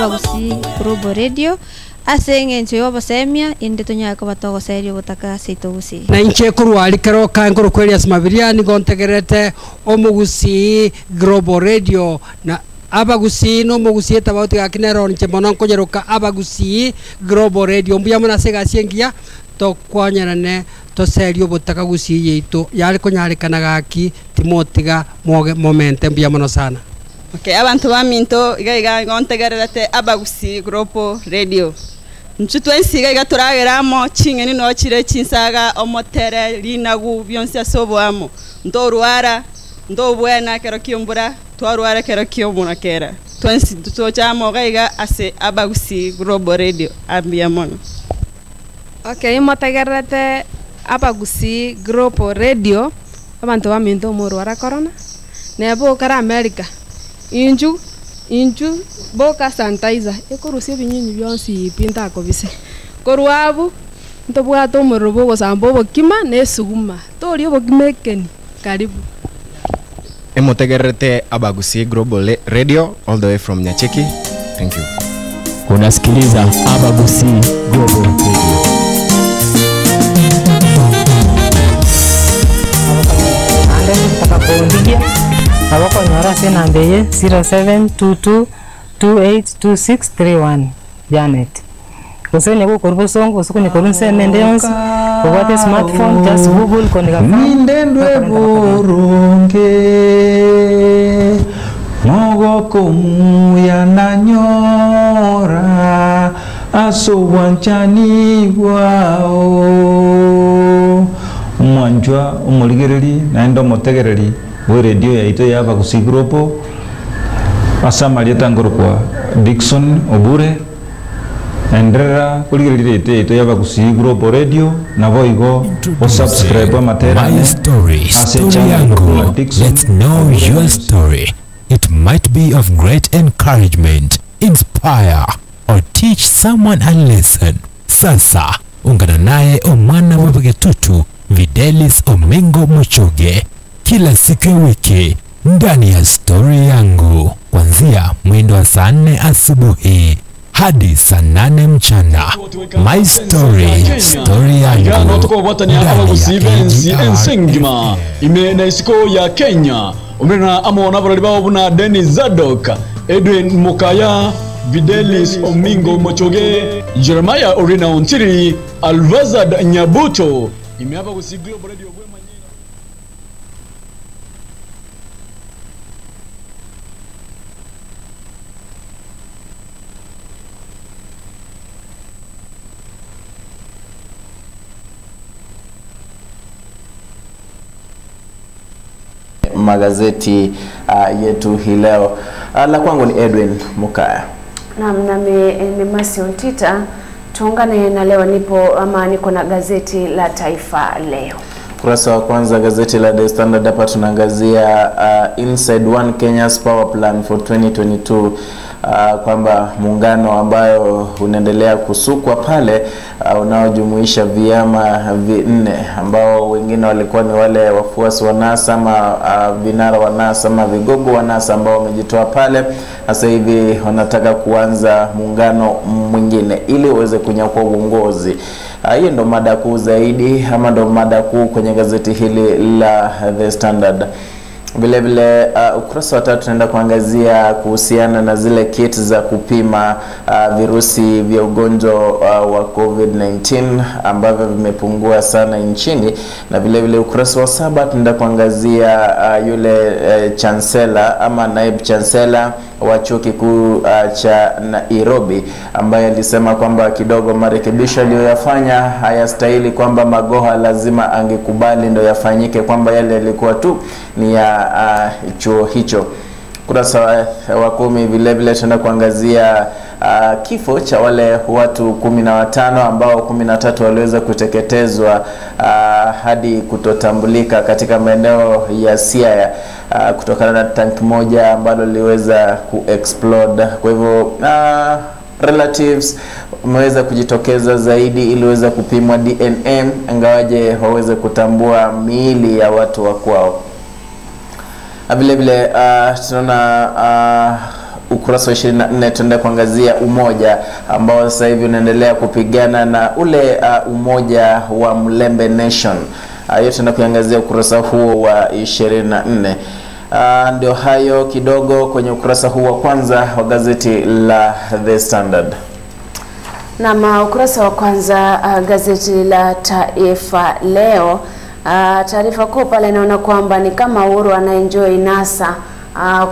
Abagusii Global Radio ase eng'encho ya obosemia inde tonyare koba togoseria obotaka ase Gusii. Na inche korwa keroka nkoro Elias Mabiria nigo ntegerete Omogusii Global Radio na Abagusii no Omogusii etabauti gakinero nche mono nkonyeroka Abagusii Global Radio mbuya mono ase egasi engiya tokwanyerane toseria obotaka Gusii yeito yare konyarekana gaki timotiga moge momente mbuya mono sana. Okay, abantu baminto iga iga ngontegererete Abagusii Global Radio. Nchutwe nsiga iga turageramo chingeni no chire chinsaga omotere linagu byonsi asoboamo ndorwara ndobwena kero kiombura twarwara kero kiomuna kera twensi tutochamo gaiga ase Abagusii Global Radio ambia mono. Okay, motegererete Abagusii Global Radio abantu baminto morwara corona nebo kara America inju inju boka sanitizer ekorusia binyinyi byonsi pinta kobise korwabu ntobwata omuriro gosamba obokima nesuguma tori obokima ekeni karibu. Emotegerete Abagusii Global Radio all the way from Nyacheki. Thank you. Unasikiliza Abagusii Global Radio. Abakonyora ase enamba eye 0722282631 Janet. Gose onye gokorwa bosongo gose onye korwa ensemo ende yonsi obwate smartphone just google koniga nindendwe burunge mogoko muya nanyora aso wanchani bwao omwanchwa omorigereri naende omotegereri bwe radio yaito ya Abagusii Global ase amarieta ngorokwa Dickson Obure enderera kurigereria radio yaito ya Abagusii Global Radio nabo igo osubscribe amatera. My story, story yangu. Let's know your story. It might be of great encouragement, inspire or teach someone a lesson. Sasa ungana naye omwana wa Bwegetutu Videlis Omingo Muchoge kila siku ya wiki ndani ya Story Yangu kuanzia mwendo wa saa 4 asubuhi hadi saa 8 mchana. My Story, Story Yangu ndani ya ime na isiko ya Kenya umena amo nabarali buna Dennis Zadok, Edwin Mukaya, Videlis Omingo Mochoge, Jeremiah Orina Ontiri, Alvazad Nyabuto. Imeapa Gusii Global Radio. Magazeti yetu hii leo. La kwangu ni Edwin Mukaya. Naam, nami ni Masi Ontita. Tuungane na leo nipo ama niko na gazeti la Taifa Leo. Kurasa wa kwanza gazeti la The Standard hapa tunaangazia Inside One Kenya's Power Plan for 2022, kwamba muungano ambayo unaendelea kusukwa pale unaojumuisha vyama vinne ambao wengine walikuwa ni wale wafuasi wa NASA ama vinara wa NASA ama vigogo wa NASA ambao wamejitoa pale. Sasa hivi wanataka kuanza muungano mwingine ili uweze kunyakua uongozi. Hiyo ndo mada kuu zaidi ama ndo mada kuu kwenye gazeti hili la The Standard. Vile vile ukurasa wa tatu tunaenda kuangazia kuhusiana na zile kit za kupima virusi vya ugonjwa wa COVID-19 ambavyo vimepungua sana nchini. Na vile vile ukurasa wa 7 tunaenda kuangazia yule chancellor ama naibu chancellor wa chuo kikuu cha Nairobi ambaye alisema kwamba kidogo marekebisho aliyoyafanya hayastahili, kwamba Magoha lazima angekubali ndio yafanyike, kwamba yale yalikuwa tu ni ya chuo hicho. Kurasa wa 10 vile vile tunaenda kuangazia kifo cha wale watu 15 ambao 13 waliweza kuteketezwa hadi kutotambulika katika maeneo ya Siaya kutokana na tank moja ambalo liliweza kuexplode. Kwa hivyo relatives wameweza kujitokeza zaidi ili waweze kupimwa DNA ingawaje waweze kutambua miili ya watu wa kwao. Vile vile tunaona Ukurasa wa 24 tunaenda kuangazia umoja ambao sasa hivi unaendelea kupigana na ule umoja wa Mlembe Nation. Yote tunaenda kuangazia ukurasa huo wa 24. Ndio hayo kidogo kwenye ukurasa huu wa kwanza wa gazeti la The Standard. Na ukurasa wa kwanza gazeti la Taifa Leo, taarifa kuu pale naona kwamba ni kama Uhuru anaenjoy NASA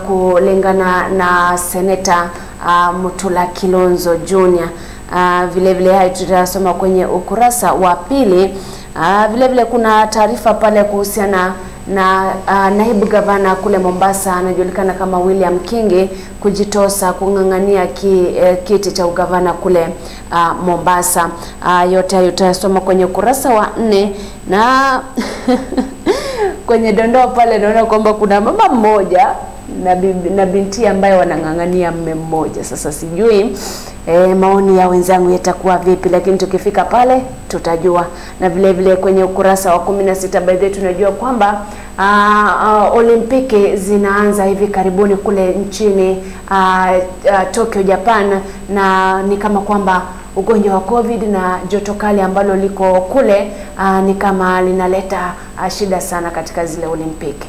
kulingana na seneta Mutula Kilonzo Jr. Vile vile hayo tutasoma kwenye ukurasa wa pili. Vile vile kuna taarifa pale kuhusiana na naibu gavana kule Mombasa anajulikana kama William Kingi kujitosa kung'ang'ania kiti cha ugavana kule Mombasa. Yote hayo tutasoma kwenye ukurasa wa 4 na kwenye dondoo pale naona kwamba kuna mama mmoja na binti ambaye wanang'ang'ania mume mmoja. Sasa sijui maoni ya wenzangu yatakuwa vipi, lakini tukifika pale tutajua. Na vile vile kwenye ukurasa wa 16 by the way tunajua kwamba Olimpiki zinaanza hivi karibuni kule nchini Tokyo, Japan, na ni kama kwamba ugonjwa wa COVID na joto kali ambalo liko kule ni kama linaleta shida sana katika zile Olimpiki.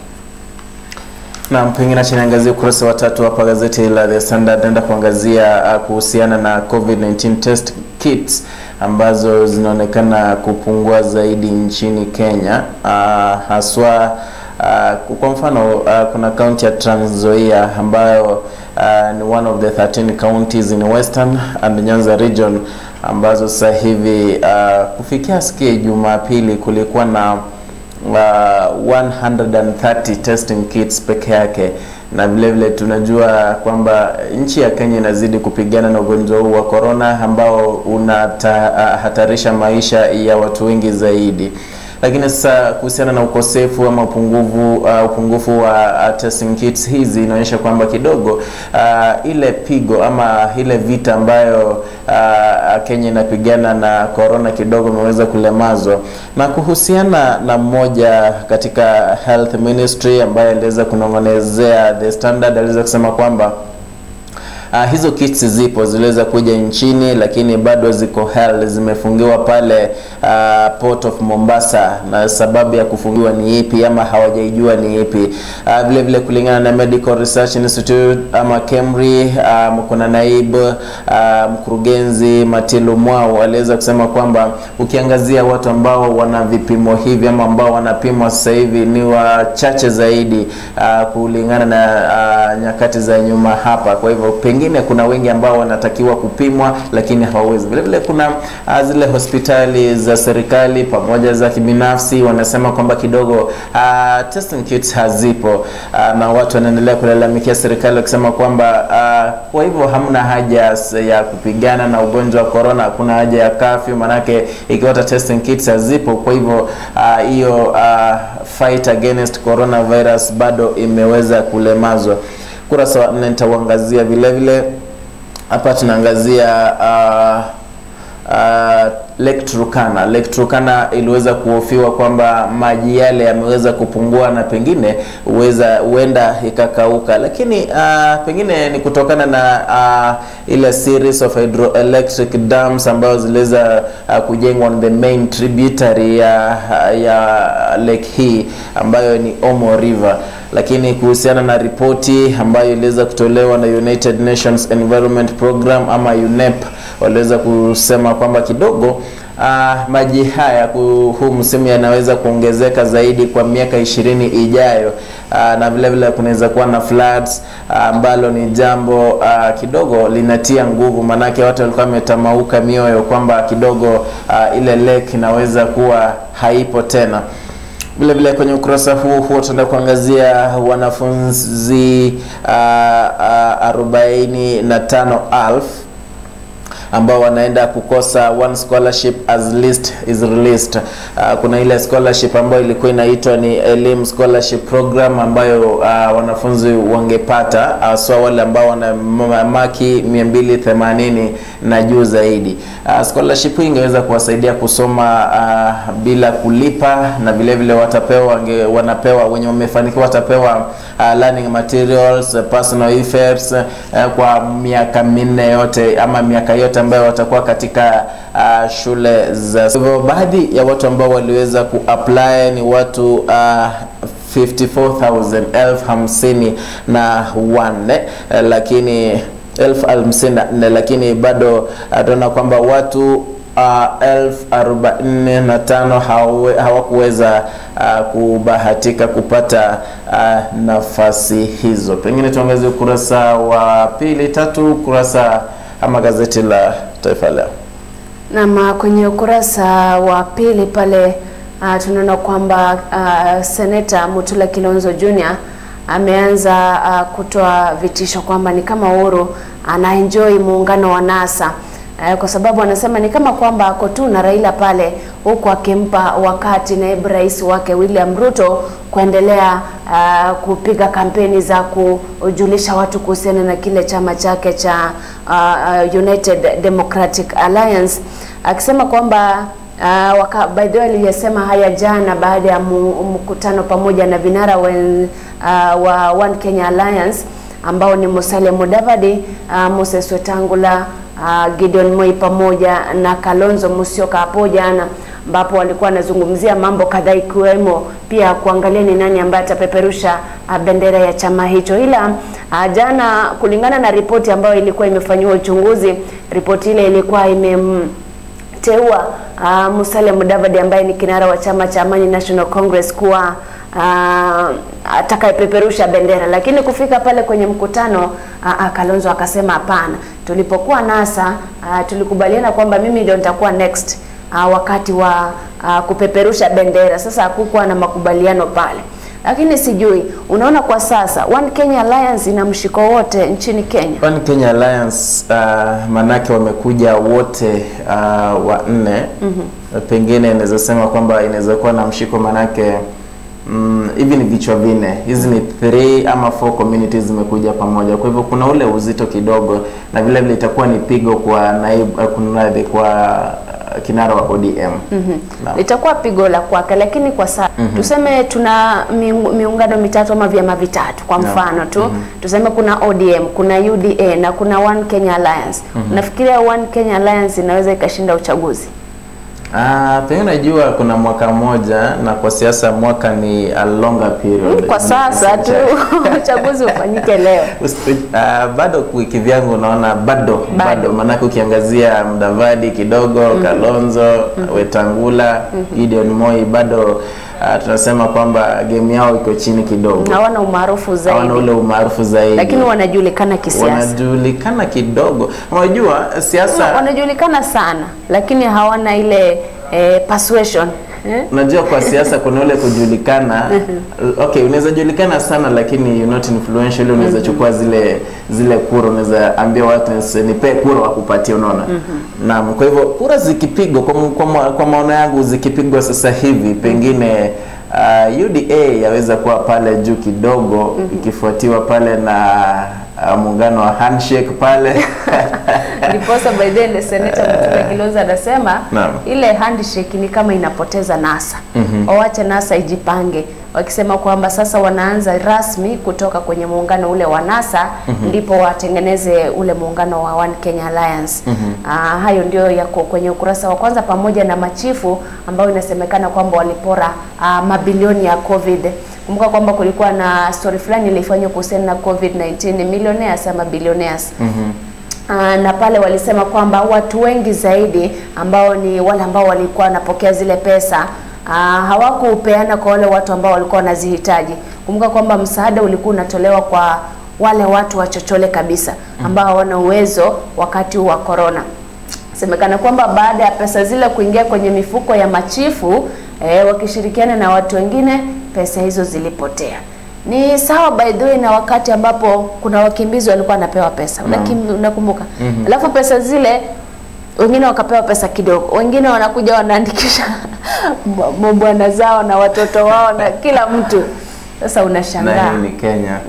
Na pengine tunaangazia ukurasa wa 3 hapa gazeti la The Standard, naenda kuangazia kuhusiana na COVID-19 test kits ambazo zinaonekana kupungua zaidi nchini Kenya, haswa kwa mfano kuna county ya Trans Nzoia ambayo ni one of the 13 counties in Western and Nyanza region ambazo sasa hivi kufikia siku ya Jumapili kulikuwa na 130 testing kits peke yake. Na vile vile tunajua kwamba nchi ya Kenya inazidi kupigana na ugonjwa huu wa corona ambao unahatarisha maisha ya watu wengi zaidi. Lakini sasa kuhusiana na ukosefu ama upungufu wa testing kits hizi inaonyesha kwamba kidogo ile pigo ama ile vita ambayo Kenya inapigana na corona kidogo imeweza kulemazwa. Na kuhusiana na mmoja katika Health Ministry ambaye aliweza kunongonezea The Standard, aliweza kusema kwamba hizo kits zipo, ziliweza kuja nchini lakini bado ziko held, zimefungiwa pale Port of Mombasa, na sababu ya kufungiwa ni ipi ama hawajaijua ni ipi. Vile vile kulingana na Medical Research Institute ama KEMRI, kuna naibu mkurugenzi Matilu Mwau aliweza kusema kwamba ukiangazia watu ambao wana vipimo hivi ama ambao wanapimwa sasa hivi ni wachache zaidi kulingana na nyakati za nyuma hapa. Kwa hivyo pengine kuna wengi ambao wanatakiwa kupimwa lakini hawawezi. Vile vile kuna zile hospitali za serikali pamoja za kibinafsi wanasema kwamba kidogo testing kits hazipo, na watu wanaendelea kulalamikia serikali wakisema kwamba kwa hivyo hamna haja ya kupigana na ugonjwa wa corona, hakuna haja ya curfew manake ikiwa testing kits hazipo. Kwa hivyo hiyo fight against coronavirus bado imeweza kulemazwa. Kurasa wa 4 nitauangazia vile vile. Hapa tunaangazia Lake Turkana. Lake Turkana iliweza kuhofiwa kwamba maji yale yameweza kupungua na pengine huenda ikakauka, lakini pengine ni kutokana na ile series of hydroelectric dams ambazo ziliweza kujengwa on the main tributary ya lake hii ambayo ni Omo River. Lakini kuhusiana na ripoti ambayo iliweza kutolewa na United Nations Environment Program ama UNEP, waliweza kusema kwamba kidogo maji haya huu msimu yanaweza kuongezeka zaidi kwa miaka 20 ijayo, na vile vile kunaweza kuwa na floods ambalo ni jambo kidogo linatia nguvu, manake watu walikuwa wametamauka mioyo kwamba kidogo ile lake inaweza kuwa haipo tena. Vile vile kwenye ukurasa huu huo tunaenda kuangazia wanafunzi 45,000 ambao wanaenda kukosa one scholarship as list is released. Kuna ile scholarship ambayo ilikuwa inaitwa ni Elimu Scholarship Program ambayo wanafunzi wangepata haswa wale ambao wana maki 280 na juu zaidi. Scholarship hii ingeweza kuwasaidia kusoma bila kulipa, na vile vile watapewa wanapewa wenye wamefanikiwa watapewa learning materials, personal effects kwa miaka minne yote ama miaka yote ambayo watakuwa katika shule za. Hivyo baadhi ya watu ambao waliweza kuapply ni watu 54,000 54,000, lakini 54,000, lakini bado tunaona kwamba watu 45,000 hawakuweza kubahatika kupata nafasi hizo. Pengine tuangazie ukurasa wa pili, tatu, kurasa ama gazeti la Taifa Leo. Na kwenye ukurasa wa pili pale tunaona kwamba Seneta Mutula Kilonzo Jr ameanza kutoa vitisho kwamba ni kama Uhuru anaenjoy muungano wa NASA, kwa sababu anasema ni kama kwamba ako tu na Raila pale, huku akimpa wakati naibu rais wake William Ruto kuendelea kupiga kampeni za kujulisha watu kuhusiana na kile chama chake cha United Democratic Alliance, akisema kwamba by the way aliyesema haya jana baada ya mkutano pamoja na vinara wa One Kenya Alliance ambao ni Musalia Mudavadi, Moses Wetangula, Gideon Moi pamoja na Kalonzo Musyoka hapo jana, ambapo walikuwa wanazungumzia mambo kadhaa ikiwemo pia kuangalia ni nani ambaye atapeperusha bendera ya chama hicho. Ila jana kulingana na ripoti ambayo ilikuwa imefanywa uchunguzi, ripoti ile ilikuwa imemteua Musalia Mudavadi ambaye ni kinara wa chama cha Amani National Congress kuwa atakayepeperusha bendera, lakini kufika pale kwenye mkutano Kalonzo akasema hapana, tulipokuwa NASA tulikubaliana kwamba mimi ndio nitakuwa next wakati wa kupeperusha bendera. Sasa hakukuwa na makubaliano pale, lakini sijui, unaona kwa sasa One Kenya Alliance ina mshiko wote nchini Kenya. One Kenya Alliance manake wamekuja wote wanne. Pengine inaweza sema kwamba inaweza kuwa na mshiko manake hivi ni vichwa vinne, hizi ni 3 ama 4 communities zimekuja pamoja, kwa hivyo kuna ule uzito kidogo, na vile vile itakuwa ni pigo kwa naibu kwa kinara wa ODM. Itakuwa pigo la kwake, lakini kwa sasa tuseme tuna miungano mitatu ama vyama vitatu kwa mfano tu. Tuseme kuna ODM, kuna UDA na kuna One Kenya Alliance. Nafikiria One Kenya Alliance inaweza ikashinda uchaguzi. Pengine najua kuna mwaka mmoja, na kwa siasa mwaka ni a longer period. Kwa sasa tu uchaguzi ufanyike leo. Bado kivyangu naona bado maanake ukiangazia Mudavadi kidogo, Kalonzo, Wetangula, Gideon Moi bado tunasema kwamba game yao iko chini kidogo. Hawana umaarufu zaidi. Hawana ule umaarufu zaidi. Lakini wanajulikana kisiasa. Wanajulikana kidogo. Unajua siasa wanajulikana sana, lakini hawana ile persuasion. Unajua kwa siasa kuna ule kujulikana. Okay, unaweza julikana sana lakini you're not influential. Unaweza chukua zile kura, unaweza ambia watu nipe kura wakupatie, unaona. Naam, kwa hivyo kura zikipigwa kwa maono yangu zikipigwa sasa hivi pengine UDA yaweza kuwa pale juu kidogo, ikifuatiwa pale na muungano wa handshake pale. Ndiposa by then Senator Mutula Kilonzo anasema ile handshake ni kama inapoteza NASA. Waache NASA ijipange, wakisema kwamba sasa wanaanza rasmi kutoka kwenye muungano ule wa NASA, ndipo watengeneze ule muungano wa One Kenya Alliance. Hayo ndio yako kwenye ukurasa wa kwanza, pamoja na machifu ambao inasemekana kwamba walipora mabilioni ya COVID. Kumbuka kwamba kulikuwa na story fulani ilifanywa kuhusiana na COVID-19, millionaires ama billionaires. Na pale walisema kwamba watu wengi zaidi ambao ni wale ambao walikuwa wanapokea zile pesa hawakupeana kwa wale watu ambao walikuwa wanazihitaji. Kumbuka kwamba msaada ulikuwa unatolewa kwa wale watu wachochole kabisa ambao hawana uwezo wakati wa corona. Semekana kwamba baada ya pesa zile kuingia kwenye mifuko ya machifu wakishirikiana na watu wengine, pesa hizo zilipotea. Ni sawa by the way na wakati ambapo kuna wakimbizi walikuwa wanapewa pesa. Unakumbuka? Alafu pesa zile Wengine wakapewa pesa kidogo, wengine wanakuja wanaandikisha mabwana zao na watoto wao na kila mtu. Sasa unashangaa. Na ni Kenya.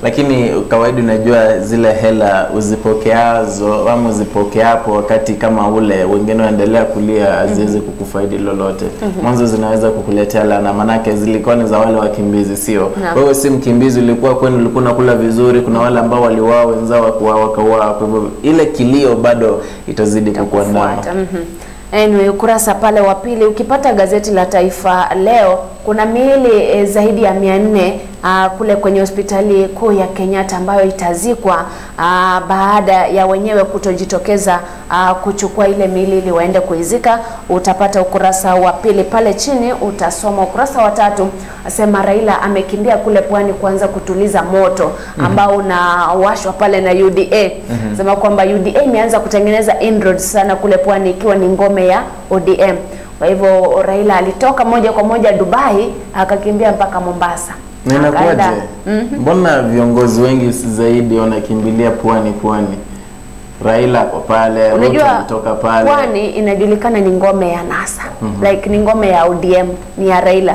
Lakini kawaida unajua zile hela uzipokeazo ama uzipokeapo wakati kama ule, wengine waendelea kulia, haziwezi kukufaidi lolote. Mwanzo zinaweza kukuletea laana, manake zilikuwa ni za wale wakimbizi, sio? Wewe si mkimbizi, ulikuwa kwenu, ulikuwa unakula vizuri, kuna wale ambao waliwao wenzao wakauawa. Kwa hivyo ile kilio bado itazidi kukuandama. Anyway, ukurasa pale wa pili ukipata gazeti la Taifa Leo, kuna miili zaidi ya 400 kule kwenye hospitali kuu ya Kenyatta ambayo itazikwa baada ya wenyewe kutojitokeza kuchukua ile miili ili waende kuizika. Utapata ukurasa wa pili pale chini, utasoma ukurasa wa tatu, asema Raila amekimbia kule pwani kuanza kutuliza moto ambao unawashwa pale na UDA. Sema kwamba UDA imeanza kutengeneza inroads sana kule pwani ikiwa ni ngome ya ODM. Kwa hivyo Raila alitoka moja kwa moja Dubai akakimbia mpaka Mombasa. Na inakuwaje? Mbona viongozi wengi zaidi wanakimbilia pwani pwani? Raila kwa pale, Ruto kutoka pale. Pwani inajulikana ni ngome ya NASA. Like ni ngome ya ODM, ni ya Raila.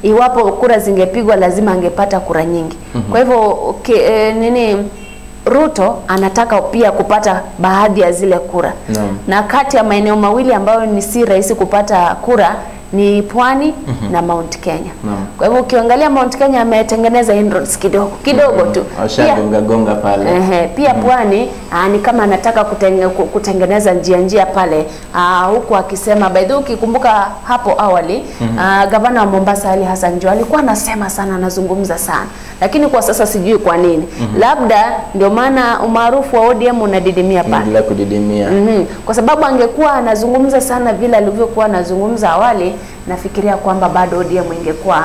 Iwapo kura zingepigwa lazima angepata kura nyingi. Kwa hivyo nini Ruto anataka pia kupata baadhi ya zile kura. Na kati ya maeneo mawili ambayo ni si rahisi kupata kura ni Pwani na Mount Kenya. Kwa hivyo ukiangalia Mount Kenya ametengeneza inroads kidogo kidogo tu. Ashagonga gonga pale. Pia Pwani ni kama anataka kutengeneza njia pale, huku akisema, by the way ukikumbuka hapo awali gavana wa Mombasa Ali Hassan Joho alikuwa anasema sana, anazungumza sana. Lakini kwa sasa sijui kwa nini. Labda ndio maana umaarufu wa ODM unadidimia pale. Bila kudidimia. Kwa sababu angekuwa anazungumza sana vile alivyokuwa anazungumza awali, nafikiria kwamba bado ODM ingekuwa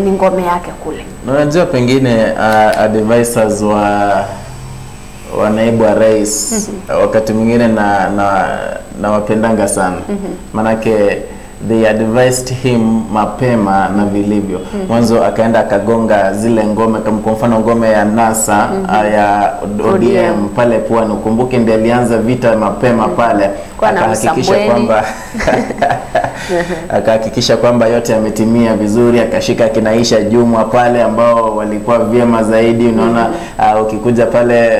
ni ngome yake kule. Unajua pengine advisors wa naibu wa rais wakati mwingine na wapendanga sana. Manake they advised him mapema na vilivyo. Mwanzo akaenda akagonga zile ngome, kama kwa mfano ngome ya NASA ya ODM pale Pwani. Ukumbuke ndiye alianza vita mapema pale, akahakikisha kwamba akahakikisha kwamba yote yametimia vizuri, akashika kinaisha Jumwa pale ambao walikuwa vyema zaidi. Unaona ukikuja pale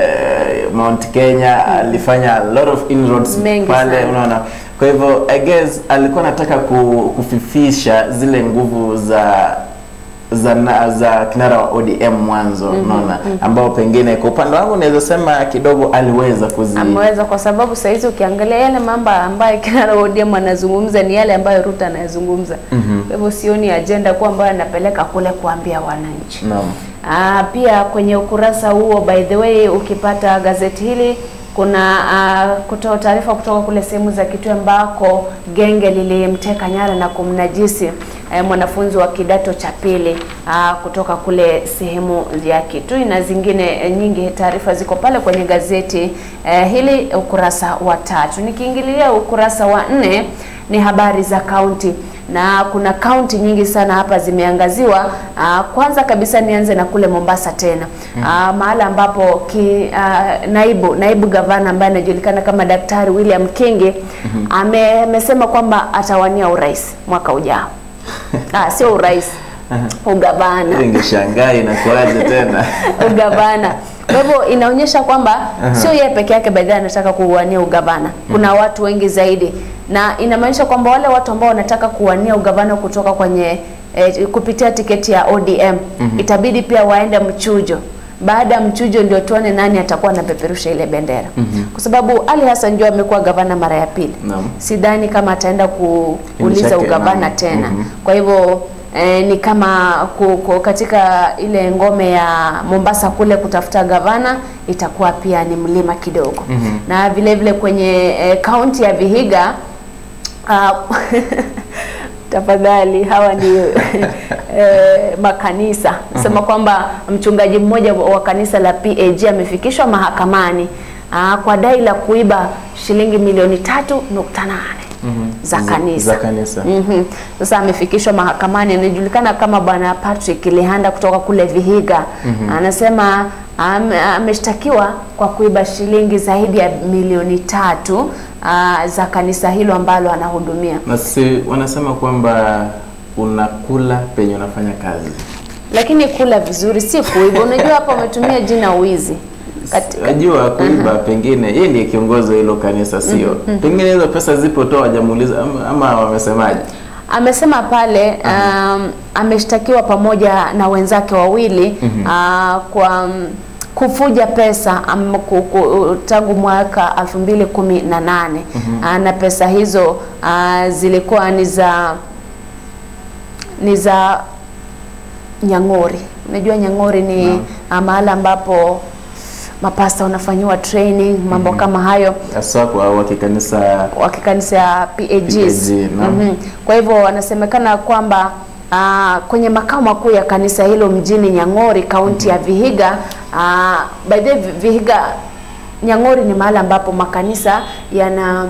Mount Kenya alifanya a lot of inroads pale, unaona. Kwa hivyo I guess alikuwa anataka kufifisha zile nguvu za kinara wa ODM mwanzo, unaona, ambao pengine kwa upande wangu naweza sema kidogo aliweza ameweza, kwa sababu saa hizi ukiangalia yale mambo ambayo kinara wa ODM anazungumza ni yale ambayo Ruto anayazungumza. Kwa hivyo sioni agenda kwa ambayo anapeleka kule kuambia wananchi. Naam. Pia kwenye ukurasa huo, by the way, ukipata gazeti hili kuna kutoa taarifa kutoka kule sehemu za Kitui ambako genge lilimteka nyara na kumnajisi mwanafunzi wa kidato cha pili kutoka kule sehemu ya Kitui, na zingine nyingi. Taarifa ziko pale kwenye gazeti hili ukurasa wa 3. Nikiingilia ukurasa wa 4 ni habari za kaunti, na kuna kaunti nyingi sana hapa zimeangaziwa. Kwanza kabisa nianze na kule Mombasa tena, mahala ambapo naibu gavana ambaye anajulikana kama Daktari William Kingi amesema kwamba atawania urais mwaka ujao. Sio urais, ugavana. Ningeshangaa inakuaje tena. Ugavana. Kwa hivyo inaonyesha kwamba sio yeye peke yake baadaye anataka kuwania ugavana. Kuna watu wengi zaidi. Na inamaanisha kwamba wale watu ambao wanataka kuwania ugavana kutoka kwenye kupitia tiketi ya ODM itabidi pia waende mchujo. Baada ya mchujo ndio tuone nani atakuwa anapeperusha ile bendera. Kwa sababu Ali Hassan Joho amekuwa gavana mara ya pili. Sidhani kama ataenda kuuliza ugavana tena. Kwa hivyo ni kama katika ile ngome ya Mombasa kule kutafuta gavana itakuwa pia ni mlima kidogo. Na vile vile kwenye kaunti ya Vihiga tafadhali hawa ni makanisa. Sema kwamba mchungaji mmoja wa kanisa la PAG amefikishwa mahakamani kwa dai la kuiba shilingi milioni 3.8 za kanisa. Za kanisa. Sasa amefikishwa mahakamani, anajulikana kama Bwana Patrick Lihanda kutoka kule Vihiga. Anasema Ameshtakiwa kwa kuiba shilingi zaidi ya milioni 3 za kanisa hilo ambalo anahudumia. Na si wanasema kwamba unakula penye unafanya kazi. Lakini kula vizuri si kuiba. Unajua hapa umetumia jina wizi. Najua kuiba pengine yeye ndiye kiongozi hilo kanisa, sio? Pengine hizo pesa zipo tu hawajamuuliza ama wamesemaje? Amesema pale ameshtakiwa pamoja na wenzake wawili kwa kufuja pesa tangu mwaka 2018. Na pesa hizo zilikuwa ni za Nyang'ori. Unajua Nyang'ori ni mahala ambapo mapasta wanafanyiwa training, mambo kama hayo. Hasa kwa wakikanisa PAGs. Kwa hivyo wanasemekana kwamba kwenye makao makuu ya kanisa hilo mjini Nyang'ori, kaunti ya Vihiga. By the way, Vihiga, Nyang'ori ni mahali ambapo makanisa yana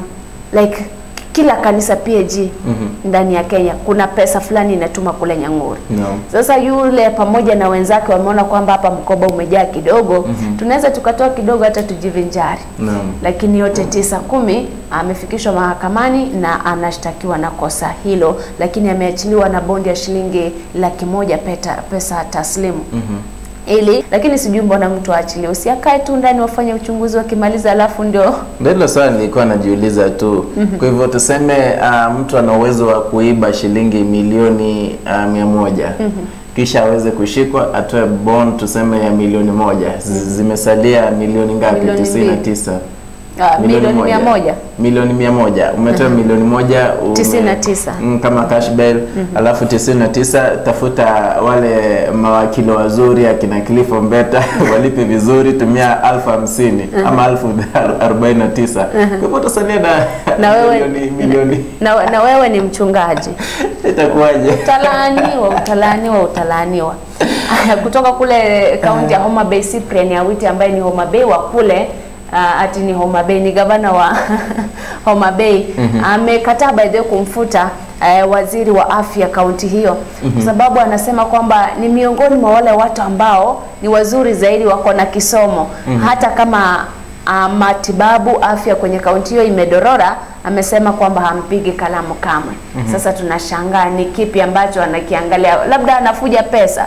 like kila kanisa PAG ndani ya Kenya kuna pesa fulani inatuma kule Nyang'ori. Sasa yule pamoja na wenzake wameona kwamba hapa mkoba umejaa kidogo, tunaweza tukatoa kidogo hata tujivinjari. Lakini yote 9 10 amefikishwa mahakamani na anashtakiwa na kosa hilo, lakini ameachiliwa na bondi ya shilingi 100,000 pesa taslimu. Ili lakini sijui mbona mtu aachiliwe, usiakae tu ndani wafanye uchunguzi, wakimaliza alafu ndio. Ndio swali nilikuwa najiuliza tu. Kwa hivyo tuseme mtu ana uwezo wa kuiba shilingi milioni 100. Kisha aweze kushikwa atoe bond tuseme ya milioni 1. Zimesalia milioni ngapi? 99. Milioni 100. Milioni 100. Umetoa milioni 1 99 kama cash bail, alafu 99 tafuta wale mawakili wazuri akina Cliff Ombeta walipe vizuri, tumia 1050 ama 1049. Kwa hivyo utasalia na wewe milioni. Na wewe ni mchungaji. Itakuwaje? Utalaaniwa, utalaaniwa, utalaaniwa. Kutoka kule kaunti ya Homa Bay, Cyprian Awiti ambaye ni Homa Bay wa kule, ati ni Homa Bay, ni gavana wa Homa Bay, amekataa by the way kumfuta waziri wa afya kaunti hiyo, kwa sababu anasema kwamba ni miongoni mwa wale watu ambao ni wazuri zaidi, wako na kisomo. Hata kama matibabu afya kwenye kaunti hiyo imedorora, amesema kwamba hampigi kalamu kamwe. Sasa tunashangaa ni kipi ambacho anakiangalia, labda anafuja pesa.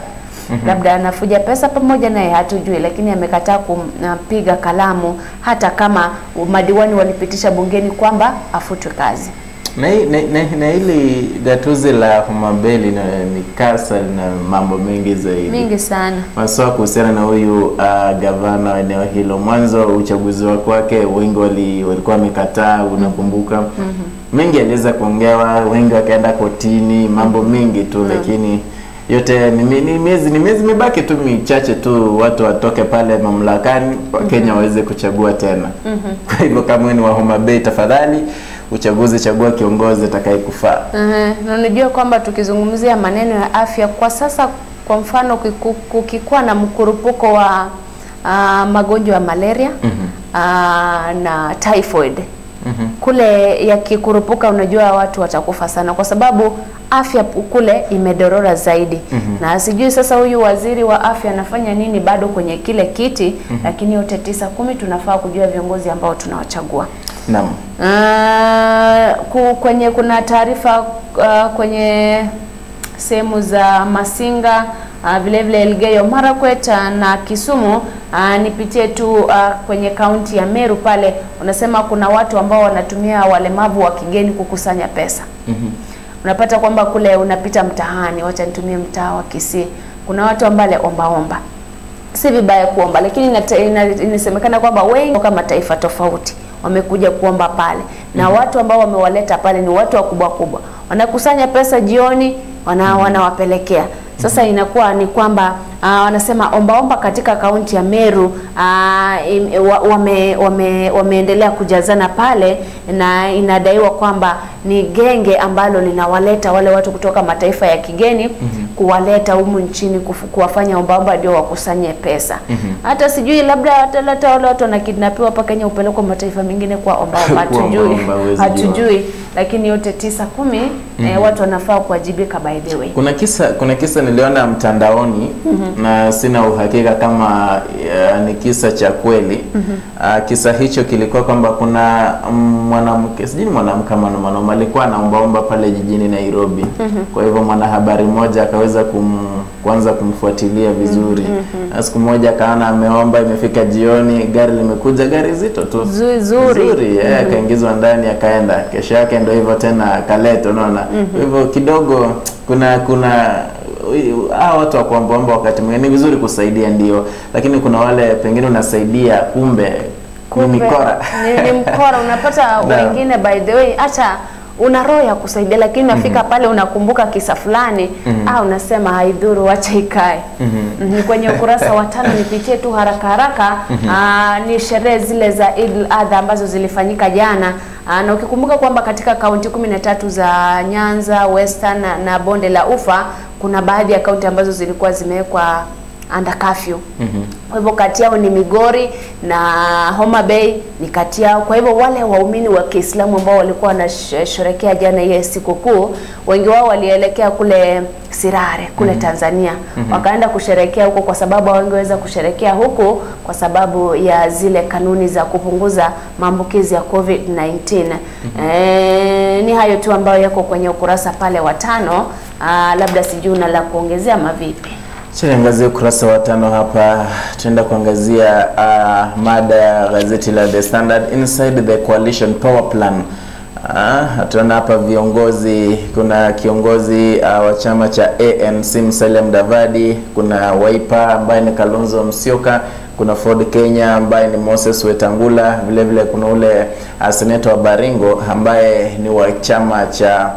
Labda anafuja pesa pamoja naye, hatujui, lakini amekataa kumpiga kalamu hata kama madiwani walipitisha bungeni kwamba afutwe kazi. Na hili gatuzi la Homa Bay lina mikasa na mambo mengi zaidi. Mingi sana. Haswa kuhusiana na huyu gavana wa eneo hilo. Mwanzo uchaguzi wake wengi walikuwa wamekataa, unakumbuka. Mengi aliweza kuongewa, wengi wakaenda kotini, mambo mengi tu, lakini yote ni miezi mibaki tu michache tu watu watoke pale mamlakani, Kenya waweze kuchagua tena. Kwa hivyo kama ni wa Homa Bay, tafadhali uchaguzi, chagua kiongozi atakayekufaa. Na unajua kwamba tukizungumzia maneno ya afya kwa sasa, kwa mfano kukikuwa na mkurupuko wa magonjwa ya malaria na typhoid, kule yakikurupuka, unajua watu watakufa sana kwa sababu afya kule imedorora zaidi. Na sijui sasa huyu waziri wa afya anafanya nini bado kwenye kile kiti, lakini yote 9 10 tunafaa kujua viongozi ambao tunawachagua. Naam. Kwenye kuna taarifa kwenye sehemu za Masinga, vile vile Elgeyo Marakwet na Kisumu. Nipitie tu kwenye kaunti ya Meru pale, unasema kuna watu ambao wanatumia walemavu wa kigeni kukusanya pesa. Unapata kwamba kule unapita mtaani, wacha nitumie mtaa wa Kisii, kuna watu ambao omba omba. Si vibaya kuomba, lakini inasemekana kwamba wengi kama mataifa tofauti wamekuja kuomba pale, na watu ambao wamewaleta pale ni watu wakubwa kubwa, wanakusanya pesa jioni, wanawapelekea. Sasa inakuwa ni kwamba wanasema omba omba katika kaunti ya Meru wameendelea kujazana pale, na inadaiwa kwamba ni genge ambalo linawaleta wale watu kutoka mataifa ya kigeni kuwaleta humu nchini kuwafanya omba omba ndio wakusanye pesa. Hata sijui labda wataleta wale watu wanakidnapiwa hapa Kenya upelekwa mataifa mengine kwa omba omba, hatujui, lakini yote 9 10 watu wanafaa kuwajibika by the way. Kuna kisa niliona mtandaoni. Na sina uhakika kama ni kisa cha kweli. Kisa hicho kilikuwa kwamba kuna mwanamke, sijui ni mwanamke ama mwanaume, alikuwa anaombaomba pale jijini Nairobi. Kwa hivyo mwanahabari mmoja akaweza kuanza kumfuatilia vizuri. Na siku moja akaona ameomba, imefika jioni, gari limekuja, gari zito tu zuri, akaingizwa ndani akaenda. Kesho yake ndio hivyo tena akaleta, unaona. Kwa hivyo kidogo kuna hao watu wa kuombaomba wakati mwingine ni vizuri kusaidia ndio, lakini kuna wale pengine unasaidia kumbe ni mikora. Ni mkora unapata wengine, by the way, hata una roho ya kusaidia lakini unafika pale unakumbuka kisa fulani, unasema haidhuru, acha ikae. Kwenye ukurasa wa 5 nipitie tu haraka haraka, ni sherehe zile za Eid al-Adha ambazo zilifanyika jana. Na ukikumbuka kwamba katika kaunti 13 za Nyanza, Western na Bonde la Ufa kuna baadhi ya kaunti ambazo zilikuwa zimewekwa under curfew. Kwa hivyo kati yao ni Migori na Homa Bay ni kati yao. Kwa hivyo wale waumini wa Kiislamu ambao walikuwa wanasherehekea jana hiyo sikukuu, wengi wao walielekea kule Sirare kule Tanzania. Wakaenda kusherehekea huko kwa sababu hawangeweza kusherehekea huko kwa sababu ya zile kanuni za kupunguza maambukizi ya COVID-19. Ni hayo tu ambayo yako kwenye ukurasa pale wa 5. Labda sijui una la kuongezea mavipi? Tuangazie ukurasa wa 5 hapa. Tunaenda kuangazia mada ya gazeti la The Standard, Inside the Coalition Power Plan. Tunaona hapa viongozi, kuna kiongozi wa chama cha ANC Musalia Mudavadi, kuna Wiper ambaye ni Kalonzo Musyoka, kuna Ford Kenya ambaye ni Moses Wetangula, vile vile kuna ule senator wa Baringo ambaye ni wa chama cha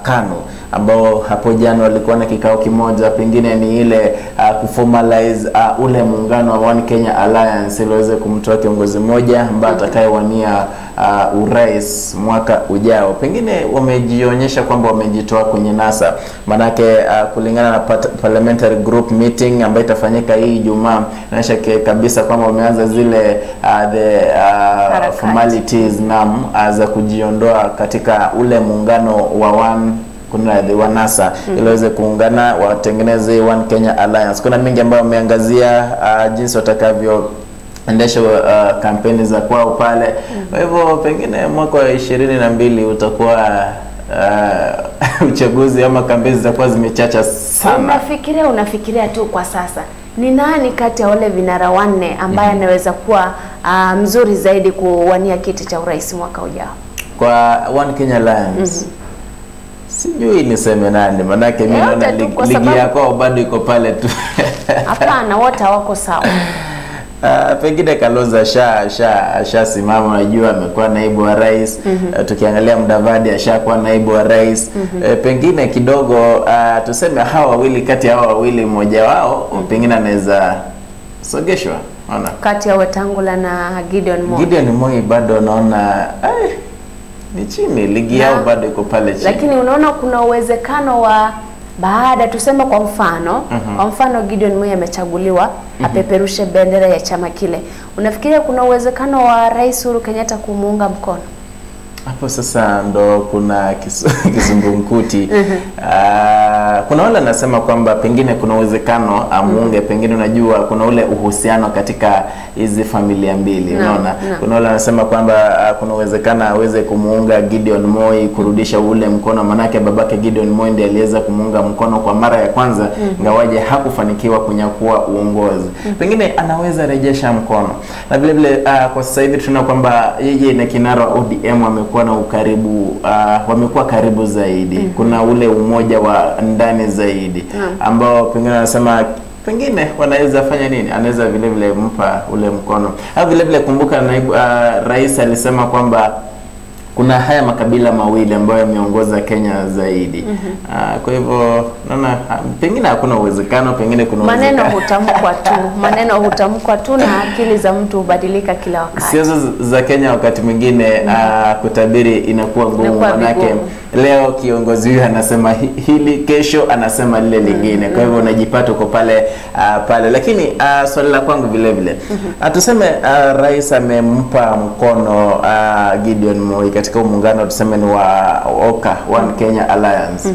KANU, ambao hapo jana walikuwa na kikao kimoja, pengine ni ile kuformalize ule muungano wa One Kenya Alliance ili waweze kumtoa kiongozi mmoja ambaye atakayewania urais mwaka ujao. Pengine wamejionyesha kwamba wamejitoa kwenye NASA, manake kulingana na parliamentary group meeting ambayo itafanyika hii Ijumaa, inaonyesha kabisa kwamba wameanza zile the formalities za kujiondoa katika ule muungano wa One kuna the NASA ili waweze kuungana watengeneze One Kenya Alliance. Kuna mingi ambayo wameangazia jinsi watakavyo endesha kampeni za kwao pale. Kwa hivyo pengine mwaka wa 22 utakuwa uchaguzi ama kampeni zitakuwa zimechacha sana. Unafikiria tu kwa sasa ni nani kati ya wale vinara wanne ambaye anaweza kuwa mzuri zaidi kuwania kiti cha urais mwaka ujao kwa One Kenya Alliance? Sijui niseme nani, manake mimi naona ligi yako bado iko pale tu. Hapana, wote hawako sawa. Pengine Kalonzo ashasimama, unajua amekuwa naibu wa rais. Tukiangalia Mudavadi ashakuwa naibu wa rais. Pengine kidogo tuseme hawa wawili, kati ya hawa wawili mmoja wao pengine anaweza sogeshwa. Unaona? Kati ya Wetangula na Gideon Moi. Gideon Moi bado naona ni chini, ligi yao bado iko pale chini. Lakini unaona kuna uwezekano wa baada, tuseme kwa mfano, kwa mfano Gideon Moi amechaguliwa apeperushe bendera ya chama kile. Unafikiria kuna uwezekano wa Rais Uhuru Kenyatta kumuunga mkono? Hapo sasa ndo kuna kizungumkuti. Kuna wale anasema kwamba pengine kuna uwezekano amuunge, pengine unajua kuna ule uhusiano katika hizi familia mbili, unaona. Kuna wale anasema kwamba kuna uwezekano aweze kumuunga Gideon Moi kurudisha ule mkono, manake babake Gideon Moi ndiye aliweza kumuunga mkono kwa mara ya kwanza, ingawaje hakufanikiwa kunyakua uongozi. Pengine anaweza rejesha mkono. Na vile vile kwa sasa hivi tunaona kwamba yeye na kinara ODM wamekuwa na ukaribu, wamekuwa karibu zaidi. Kuna ule umoja wa ndani zaidi ambao pengine anasema pengine wanaweza fanya nini, anaweza vile vile mpa ule mkono. Au vile vile kumbuka naibu, rais alisema kwamba kuna haya makabila mawili ambayo yameongoza Kenya zaidi. Kwa hivyo naona pengine hakuna uwezekano, pengine kuna uwezekano. Maneno hutamkwa tu, maneno hutamkwa tu na akili za mtu hubadilika kila wakati. Siasa za Kenya wakati mwingine kutabiri inakuwa ngumu, manake leo kiongozi huyu anasema hili, kesho anasema lile lingine. Kwa hivyo unajipata uko pale pale. Lakini swali la kwangu vile vile, tuseme rais amempa mkono Gideon Moi katika muungano tuseme ni wa OKA, One Kenya Alliance.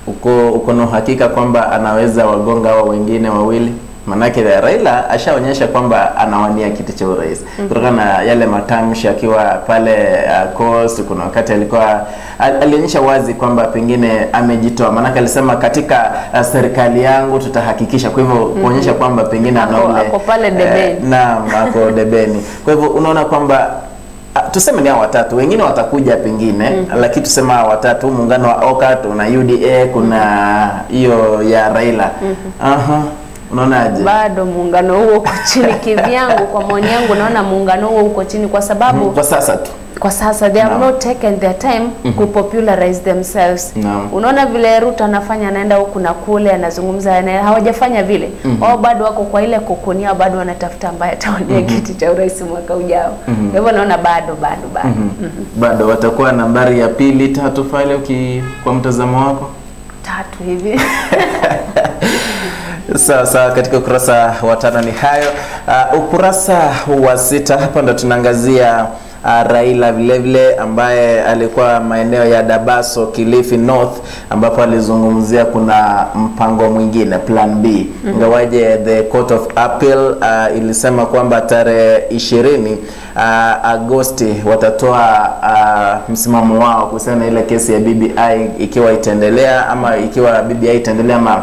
Uko na uhakika kwamba anaweza wagonga hao wengine wawili? Manake Raila ashaonyesha kwamba anawania kiti cha urais. Kutokana na yale matamshi akiwa pale Coast, kuna wakati alikuwa alionyesha wazi kwamba pengine amejitoa. Manake alisema katika serikali yangu tutahakikisha. Kwa hivyo kuonyesha kwamba pengine anaole ako pale debeni. Naam, ako debeni. Kwa hivyo unaona kwamba tuseme ni hao watatu, wengine watakuja pengine, lakini tuseme hao watatu, muungano wa OKA, tuna UDA, kuna hiyo ya Raila. Unaonaje? Bado muungano huo uko chini kivyangu, kwa maoni yangu naona muungano huo uko chini kwa sababu kwa sasa tu. Kwa sasa they have not taken their time ku popularize themselves. Unaona vile Ruto anafanya, anaenda huku na kule, anazungumza, hawajafanya vile. Wao bado wako kwa ile kokonia, bado wanatafuta ambaye atawania kiti cha urais mwaka ujao. Kwa hivyo naona bado. Bado watakuwa nambari ya pili, tatu pale kwa mtazamo wako? Tatu hivi. Sawa, katika ukurasa wa 5 ni hayo. Ukurasa wa 6 hapa ndo tunaangazia Raila vile vile ambaye alikuwa maeneo ya Dabaso, Kilifi North, ambapo alizungumzia kuna mpango mwingine, plan B. Ingawaje the Court of Appeal ilisema kwamba tarehe 20 Agosti watatoa msimamo wao kuhusiana ile kesi ya BBI, ikiwa itaendelea ama ikiwa BBI itaendelea ama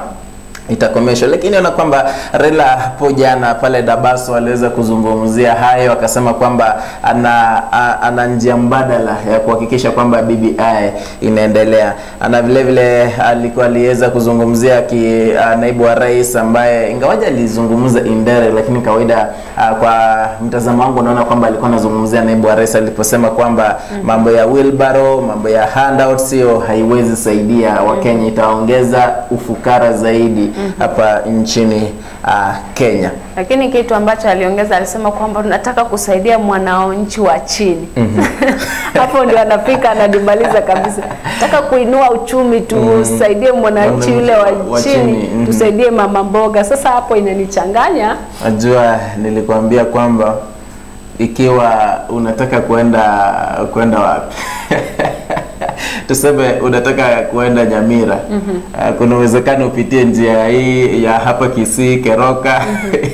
itakomeshwa. Lakini naona kwamba Raila hapo jana pale Dabaso aliweza kuzungumzia hayo, akasema kwamba ana njia mbadala ya kuhakikisha kwamba BBI inaendelea. Ana vile vile alikuwa aliweza kuzungumzia naibu wa rais ambaye ingawaje alizungumza indere, lakini kawaida kwa mtazamo wangu naona kwamba alikuwa anazungumzia naibu wa rais aliposema kwamba mambo ya wheelbarrow, mambo ya handouts sio, haiwezi saidia Wakenya, itaongeza ufukara zaidi hapa nchini Kenya. Lakini kitu ambacho aliongeza, alisema kwamba tunataka kusaidia mwananchi wa chini. Hapo ndio anafika anadimaliza kabisa. Nataka kuinua uchumi, tusaidie mwananchi yule wa chini, tusaidie mama mboga. Sasa hapo inanichanganya. Najua nilikwambia kwamba ikiwa unataka kwenda wapi? Tuseme unataka kuenda Nyamira. Kuna uwezekano upitie njia hii ya hapa Kisii, Keroka,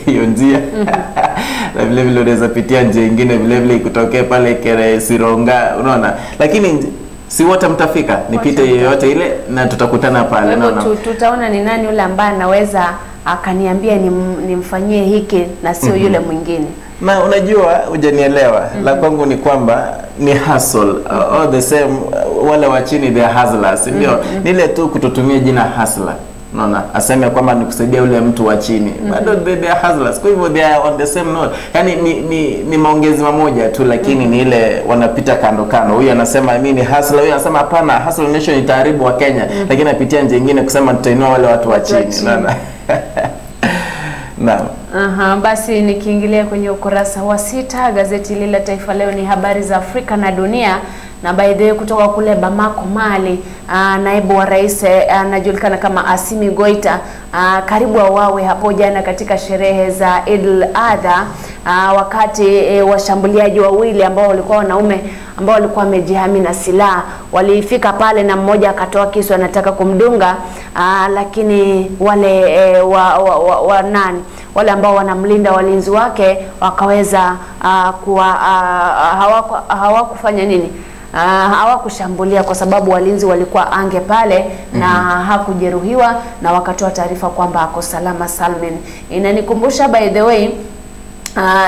hiyo njia. Na vile vile unaweza pitia njia nyingine vile vile ikutokee pale Kere Sironga, unaona. Lakini si wote mtafika, nipite yoyote ile na tutakutana pale, unaona. Tutaona ni nani yule ambaye anaweza akaniambia nimfanyie hiki na sio yule mwingine. Na unajua hujanielewa. La kwangu ni kwamba ni hustle. All the same, wale wa chini they are hustlers, ndio. Nile tu kutotumia jina hustler. Unaona, aseme kwamba nikusaidia yule mtu wa chini. Bado they are hustlers. Kwa hivyo they are on the same note. Yaani ni maongezi mamoja tu, lakini ni ile wanapita kando kando. Huyu anasema mimi ni hustler, huyu anasema hapana, hustle nation itaharibu wa Kenya. Lakini anapitia njia nyingine kusema tutainua wale watu wa chini. Unaona? Naam. Basi nikiingilia kwenye ukurasa wa 6 gazeti lile Taifa Leo ni habari za Afrika na dunia. Na by the way, kutoka kule Bamako Mali, naibu wa rais anajulikana kama Assimi Goita karibu auawe hapo jana katika sherehe za Eid al-Adha, wakati washambuliaji wawili ambao walikuwa wanaume ambao walikuwa wamejihami na silaha walifika pale na mmoja akatoa kisu anataka kumdunga, lakini wale wale ambao wanamlinda walinzi wake wakaweza hawakufanya nini, hawakushambulia kwa sababu walinzi walikuwa ange pale na hakujeruhiwa, na wakatoa taarifa kwamba ako salama salmin. Inanikumbusha by the way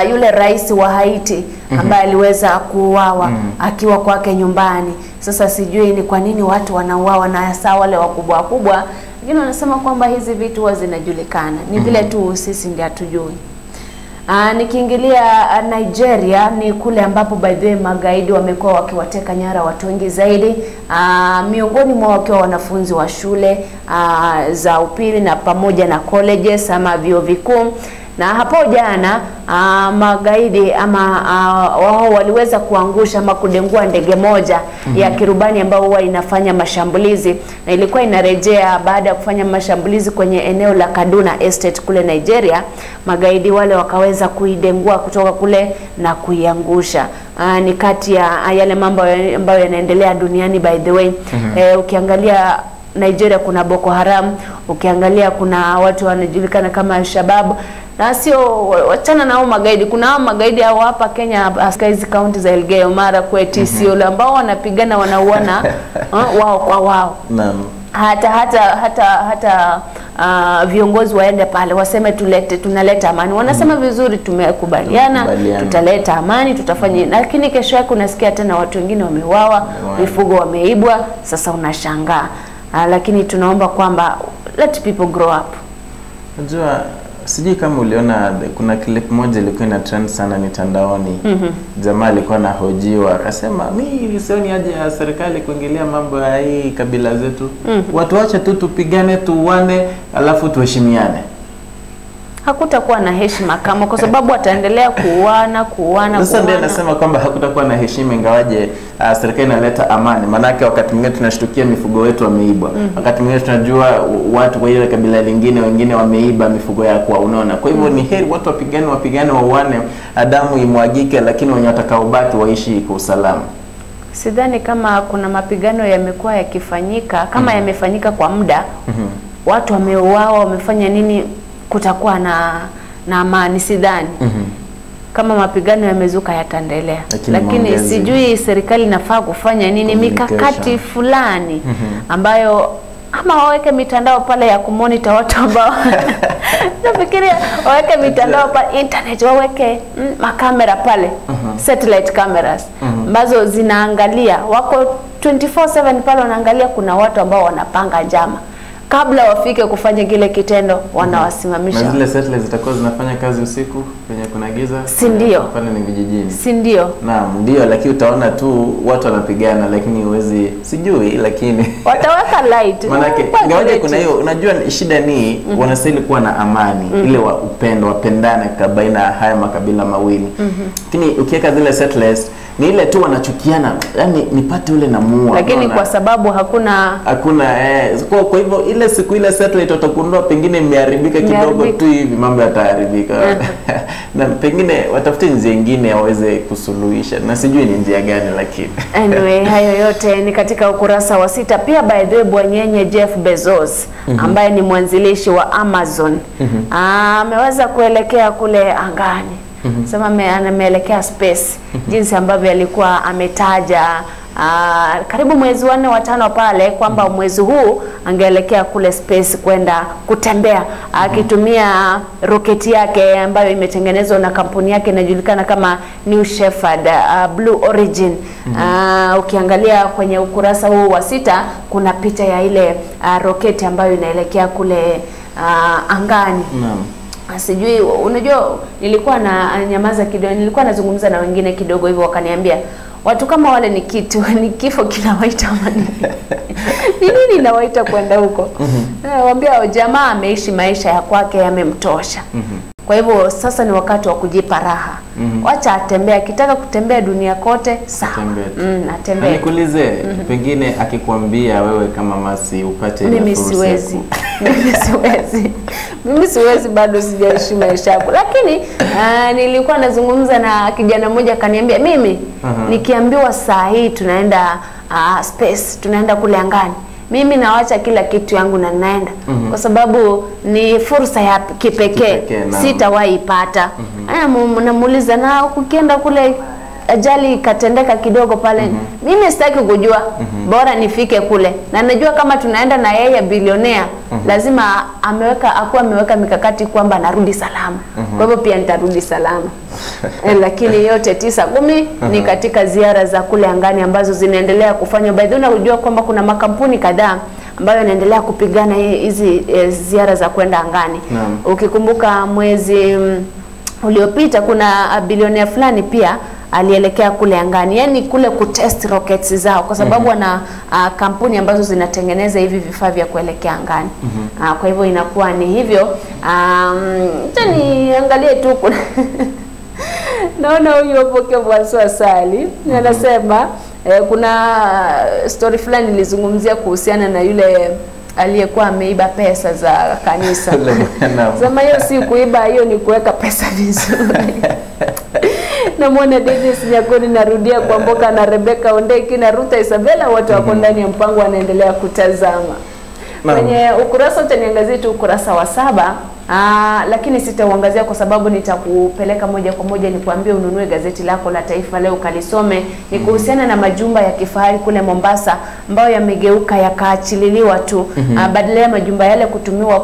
yule rais wa Haiti ambaye aliweza kuuawa akiwa kwake nyumbani. Sasa sijui ni kwa nini watu wanauawa na hasa wale wakubwa wakubwa, lakini wanasema kwamba hizi vitu huwa zinajulikana, ni vile tu sisi ndio hatujui. Nikiingilia Nigeria ni kule ambapo by the way magaidi wamekuwa wakiwateka nyara watu wengi zaidi, miongoni mwa wakiwa wanafunzi wa shule za upili na pamoja na colleges ama vyuo vikuu. Na hapo jana magaidi ama wao waliweza kuangusha ama kudengua ndege moja ya kirubani ambayo huwa inafanya mashambulizi, na ilikuwa inarejea baada ya kufanya mashambulizi kwenye eneo la Kaduna Estate kule Nigeria. Magaidi wale wakaweza kuidengua kutoka kule na kuiangusha. Ni kati ya yale mambo ambayo yanaendelea duniani by the way. Ukiangalia Nigeria kuna Boko Haram, ukiangalia kuna watu wanajulikana kama Al-Shabaab, na sio wachana na hao magaidi. Kuna hao magaidi hao hapa Kenya, hizi kaunti za Elgeyo Marakwet, Isiolo, ambao wanapigana wanauana wao kwa wao. Naam. Hata viongozi waende pale waseme tunaleta amani. Wanasema vizuri, tumekubaliana, tutaleta amani, tutafanya, lakini kesho yake unasikia tena watu wengine wameuawa, mifugo wameibwa. Sasa unashangaa. Lakini tunaomba kwamba let people grow up. Unajua, sijui kama uliona kuna clip moja ilikuwa ina trend sana mitandaoni. Jamaa alikuwa anahojiwa akasema, mimi sioni haja ya serikali kuingilia mambo ya hii kabila zetu. Watu wache tu tupigane, tuuane, alafu tuheshimiane. Hakutakuwa na heshima kama, kwa sababu wataendelea kuuana. Sasa ndiye anasema kwamba hakutakuwa na heshima ingawaje serikali inaleta amani. Manake wakati mwingine tunashtukia mifugo wetu wameibwa. Wakati mwingine tunajua watu wa ile kabila lingine wengine wameiba mifugo yao kwa, unaona. Kwa hivyo ni heri watu wapigane wauane, damu imwagike, lakini wenye watakaobaki waishi kwa usalama. Sidhani kama kuna mapigano yamekuwa yakifanyika kama yamefanyika kwa muda. Watu wameuawa, wamefanya nini, kutakuwa na amani? Sidhani. Kama mapigano yamezuka yataendelea. Lakini sijui serikali inafaa kufanya nini, mikakati fulani ambayo, ama waweke mitandao pale ya kumonitor watu ambao nafikiria waweke mitandao pale internet, waweke makamera pale, satellite cameras ambazo zinaangalia, wako 24/7 pale wanaangalia kuna watu ambao wanapanga njama. Kabla wafike kufanya kile kitendo, wanawasimamisha. Na zile satellites zitakuwa zinafanya kazi usiku kwenye kuna giza? Si ndio? Pale ni vijijini. Si ndio? Naam, ndio, lakini utaona tu watu wanapigana, lakini huwezi, sijui, lakini wataweka light. Manake ingawaje kuna hiyo, unajua shida ni wanastahili kuwa na amani, ile wa upendo, wapendane baina ya haya makabila mawili. Lakini ukiweka zile satellites ni ile tu wanachukiana, yani nipate ule na muua. Lakini kwa sababu hakuna kwa hivyo ile siku ile satellite watakundua pengine imeharibika kidogo tu hivi, mambo yataharibika. Na pengine watafute njia nyingine waweze kusuluhisha, na sijui ni njia gani, lakini anyway, hayo yote ni katika ukurasa wa 6. Pia by the way, bwanyenye Jeff Bezos ambaye ni mwanzilishi wa Amazon ameweza kuelekea kule angani. Sema ameelekea space, jinsi ambavyo alikuwa ametaja karibu mwezi wa 4 wa 5 pale kwamba mwezi huu angeelekea kule space kwenda kutembea akitumia roketi yake ambayo imetengenezwa na kampuni yake inajulikana kama New Shepard, Blue Origin. Ukiangalia kwenye ukurasa huu wa 6 kuna picha ya ile roketi ambayo inaelekea kule angani. Sijui, unajua nilikuwa na nyamaza kidogo, nilikuwa nazungumza na wengine kidogo hivyo, wakaniambia watu kama wale ni kitu, ni kifo kinawaita mani. Ni nini inawaita kwenda huko? Nawaambia jamaa ameishi maisha ya kwake yamemtosha. Kwa hivyo sasa ni wakati wa kujipa raha. Wacha atembee, akitaka kutembea dunia kote sawa. Atembee. Nikuulize, pengine akikwambia wewe kama Masi upate ile Mimi fursa. siwezi. Mimi siwezi. Mimi siwezi, bado sijaishi maisha yangu. Lakini nilikuwa nazungumza na kijana mmoja akaniambia mimi nikiambiwa saa hii tunaenda space, tunaenda kule angani, mimi nawacha kila kitu yangu na naenda. Kwa sababu ni fursa ya kipekee, sitawahi ipata. Namuuliza, na ukienda kule ajali ikatendeka kidogo pale, mimi sitaki kujua, bora nifike kule. Na najua kama tunaenda na yeye bilionea, lazima ameweka ameweka mikakati kwamba narudi salama. Kwa hivyo pia nitarudi salama. Lakini yote 9 10 ni katika ziara za kule angani ambazo zinaendelea kufanywa. By the way, unajua kwamba kuna makampuni kadhaa ambayo yanaendelea kupigana hizi ziara za kwenda angani. Ukikumbuka mwezi uliopita kuna bilionea fulani pia alielekea kule angani, yani kule kutest rockets zao, kwa sababu wana kampuni ambazo zinatengeneza hivi vifaa vya kuelekea angani. Kwa hivyo inakuwa ni hivyo. Niangalie tu kuna naona huyu hapo Kevwanso Sali anasema kuna story fulani nilizungumzia kuhusiana na yule aliyekuwa ameiba pesa za kanisa. Sema hiyo si kuiba, hiyo ni kuweka pesa vizuri. Namuona Dennis Nyakoni, narudia kwa Mboka na Rebecca Ondeki na Ruta Isabella, wote wako ndani ya mpango wanaendelea kutazama. Kwenye ukurasa utaniangazia tu ukurasa wa 7. Lakini sitauangazia kwa sababu nitakupeleka moja kwa moja nikuambie ununue gazeti lako la Taifa Leo kalisome. Ni kuhusiana na majumba ya kifahari kule Mombasa ambayo yamegeuka yakaachililiwa tu. Badala ya majumba yale kutumiwa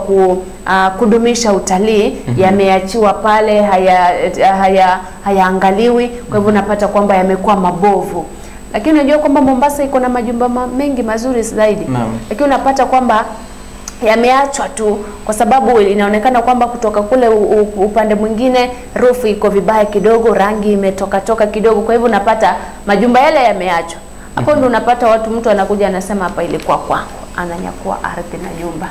kudumisha utalii, yameachiwa pale, hayaangaliwi. Kwa hivyo unapata kwamba yamekuwa mabovu. Lakini unajua kwamba Mombasa iko na majumba mengi mazuri zaidi. Lakini unapata kwamba yameachwa tu kwa sababu inaonekana kwamba kutoka kule upande mwingine rufu iko vibaya kidogo, rangi imetoka toka kidogo. Kwa hivyo unapata majumba yale yameachwa. Hapo ndio unapata watu, mtu anakuja anasema hapa ilikuwa kwangu, ananyakua ardhi na nyumba.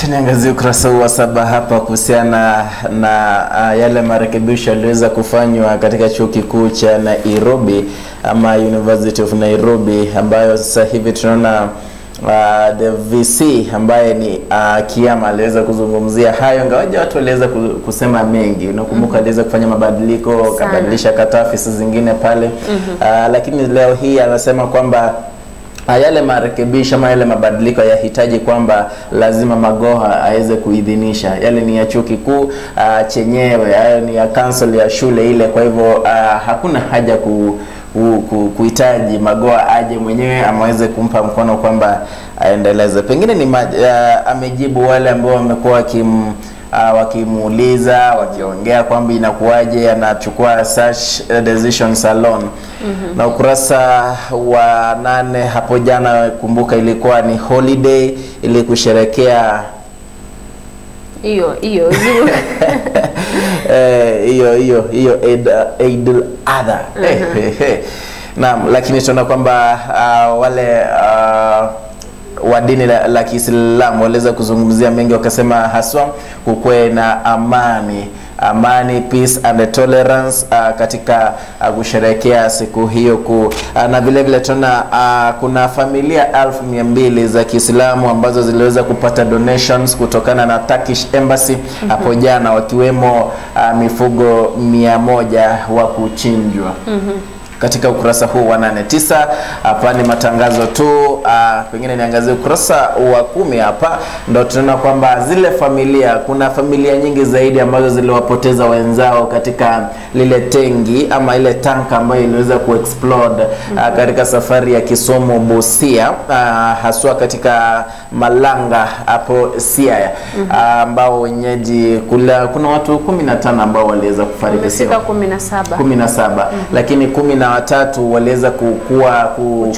Niangazie ukurasa wa 7 hapa kuhusiana na yale marekebisho yaliweza kufanywa katika chuo kikuu cha Nairobi ama University of Nairobi, ambayo sasa hivi tunaona the VC ambaye ni Kiama aliweza kuzungumzia hayo, ingawaje watu waliweza kusema mengi. Unakumbuka aliweza kufanya mabadiliko, kabadilisha kata afisi zingine pale. Lakini leo hii anasema kwamba yale marekebisho ama yale mabadiliko yahitaji kwamba lazima Magoha aweze kuidhinisha. Yale ni ya chuo kikuu chenyewe, hayo ni ya council ya shule ile. Kwa hivyo hakuna haja kuhitaji Magoha aje mwenyewe amaweze kumpa mkono kwamba aendeleze. Pengine ni amejibu wale ambao wamekuwa wakimuuliza, wakiongea kwamba inakuwaje anachukua such decisions alone. Na ukurasa wa 8 hapo jana, kumbuka ilikuwa ni holiday ili kusherekea hiyo hiyo hiyo Eid al-Adha. Naam, lakini tunaona kwamba wale wa dini la Kiislamu waliweza kuzungumzia mengi, wakasema haswa kukwe na amani, amani, peace and tolerance katika kusherehekea siku hiyo kuu. Na vile vile tuna kuna familia 1200 za Kiislamu ambazo ziliweza kupata donations kutokana na Turkish Embassy hapo jana, wakiwemo mifugo 100 wa kuchinjwa. Katika ukurasa huu wa 8-9 hapa ni matangazo tu. Pengine niangazie ukurasa wa 10 hapa, ndio tunaona kwamba zile familia, kuna familia nyingi zaidi ambazo ziliwapoteza wenzao katika lile tengi ama ile tanka ambayo iliweza kuexplode katika safari ya Kisumu Busia, haswa katika Malanga hapo Siaya, ambao wenyeji kuna watu 15 ambao waliweza kufariki, sio 17, lakini 13 waliweza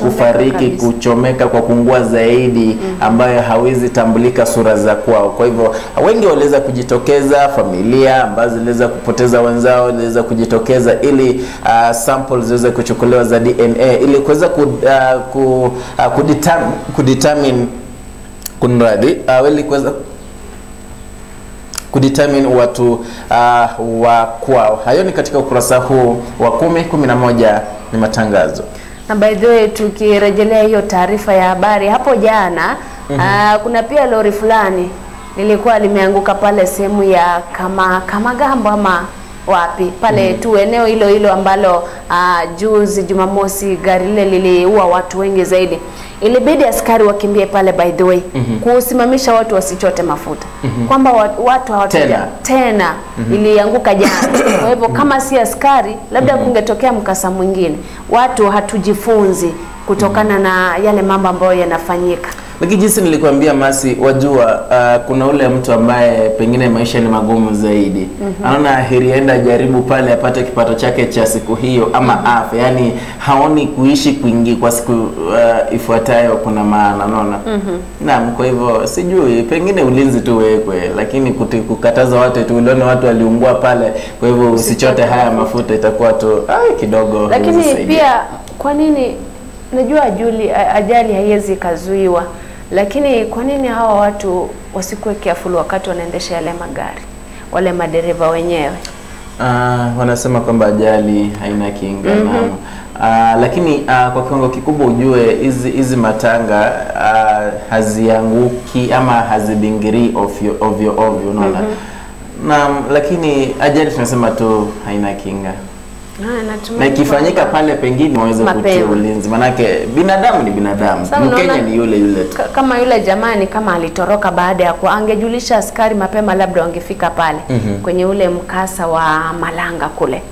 kufariki kuchomeka kwa kungua zaidi, ambayo hawezi tambulika sura za kwao. Kwa hivyo wengi waliweza kujitokeza, familia ambazo ziliweza kupoteza wenzao waliweza kujitokeza ili samples ziweze kuchukuliwa za DNA ili kuweza kudetermine kunradhi, ili kuweza kudetermine watu wa kwao. Hayo ni katika ukurasa huu wa 10, 11 ni matangazo. Na by the way, tukirejelea hiyo taarifa ya habari hapo jana, kuna pia lori fulani lilikuwa limeanguka pale sehemu ya kama Gambo ama wapi pale tu eneo hilo hilo ambalo juzi Jumamosi gari lile liliua watu wengi zaidi. Ilibidi askari wakimbie pale by the way kusimamisha watu wasichote mafuta. Kwamba watu hawataja tena. Ilianguka jana. Kwa hivyo kama si askari labda kungetokea mkasa mwingine. Watu hatujifunzi kutokana na yale mambo ambayo yanafanyika. Lakini jinsi nilikwambia Masi, wajua kuna ule mtu ambaye pengine maisha ni magumu zaidi. Anaona heri aenda jaribu pale apate kipato chake cha siku hiyo ama afe. Yani haoni kuishi kwingi kwa siku ifuatayo kuna maana, unaona? Naam, kwa hivyo sijui, pengine ulinzi tu wekwe, lakini kukataza watu tu, uliona watu waliungua pale, kwa hivyo usichote haya mafuta itakuwa tu kidogo. Lakini pia kwa nini, najua ajali haiwezi kazuiwa, lakini kwa nini hawa watu wasikuwe careful wakati wanaendesha yale magari, wale madereva wenyewe? Wanasema kwamba ajali haina kinga. Lakini kwa kiwango kikubwa ujue hizi matanga hazianguki ama hazibingiri ovyo ovyo, unaona? Na lakini ajali tunasema tu haina kinga. Na ikifanyika pale pengine waweze kutia ulinzi, manake binadamu ni binadamu, Mkenya ni yule yule tu. Kama yule jamani kama alitoroka baada ya kuwa angejulisha askari mapema, labda wangefika pale kwenye ule mkasa wa Malanga kule.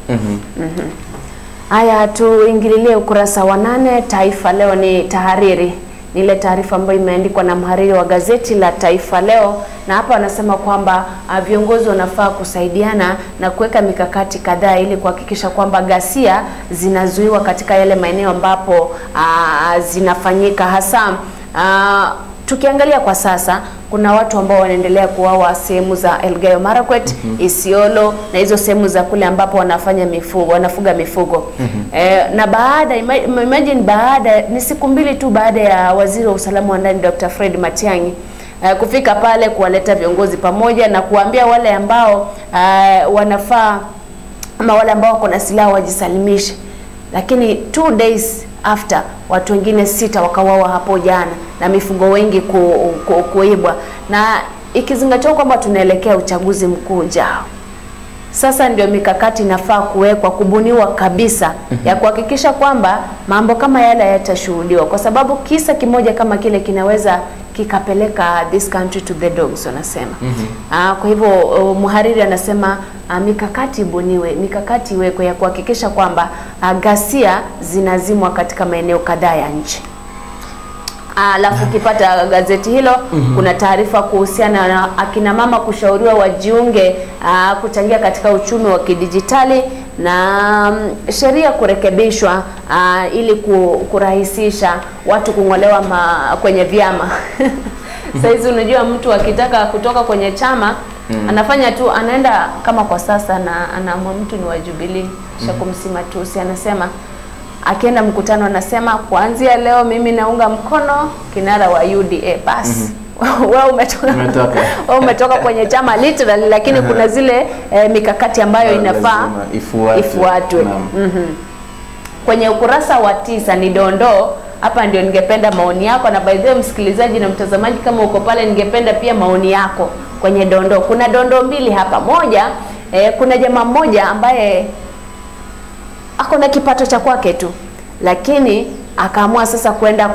Haya, tuingililie ukurasa wa 8 Taifa Leo. Ni tahariri, ni ile taarifa ambayo imeandikwa na mhariri wa gazeti la Taifa Leo, na hapa wanasema kwamba viongozi wanafaa kusaidiana na kuweka mikakati kadhaa ili kuhakikisha kwamba ghasia zinazuiwa katika yale maeneo ambapo zinafanyika, hasa tukiangalia kwa sasa kuna watu ambao wanaendelea kuuawa sehemu za Elgeyo Marakwet, Isiolo na hizo sehemu za kule ambapo wanafanya mifugo, wanafuga mifugo. Na baada, imagine baada ni siku mbili tu baada ya waziri wa usalama wa ndani Dr. Fred Matiang'i kufika pale kuwaleta viongozi pamoja na kuambia wale ambao wanafaa ama wale ambao wako na silaha wajisalimishe. Lakini 2 days after watu wengine 6 wakauawa hapo jana na mifugo wengi kuibwa, na ikizingatiwa kwamba tunaelekea uchaguzi mkuu ujao. Sasa ndio mikakati inafaa kuwekwa, kubuniwa kabisa ya kuhakikisha kwamba mambo kama yale hayatashuhudiwa, kwa sababu kisa kimoja kama kile kinaweza kikapeleka this country to the dogs, wanasema. Kwa hivyo mhariri anasema mikakati ibuniwe, mikakati iwekwe ya kuhakikisha kwamba ghasia zinazimwa katika maeneo kadhaa ya nchi. Alafu ukipata gazeti hilo kuna taarifa kuhusiana na akina mama kushauriwa wajiunge kuchangia katika uchumi wa kidijitali, na sheria kurekebishwa ili kurahisisha watu kungolewa kwenye vyama. Saizi unajua mtu akitaka kutoka kwenye chama anafanya tu, anaenda kama kwa sasa na anaamua mtu ni wa Jubilee, Shakumsimatusi anasema akienda mkutano anasema kuanzia leo mimi naunga mkono kinara wa UDA, bas. Wewe umetoka umetoka kwenye chama literally, lakini kuna zile mikakati ambayo inafaa ifuatwe. Kwenye ukurasa wa 9 ni dondoo. Hapa ndio ningependa maoni yako, na by the way msikilizaji na mtazamaji kama uko pale, ningependa pia maoni yako kwenye dondoo. Kuna dondoo mbili hapa. Moja, kuna jamaa mmoja ambaye ako na kipato cha kwake tu, lakini akaamua sasa kwenda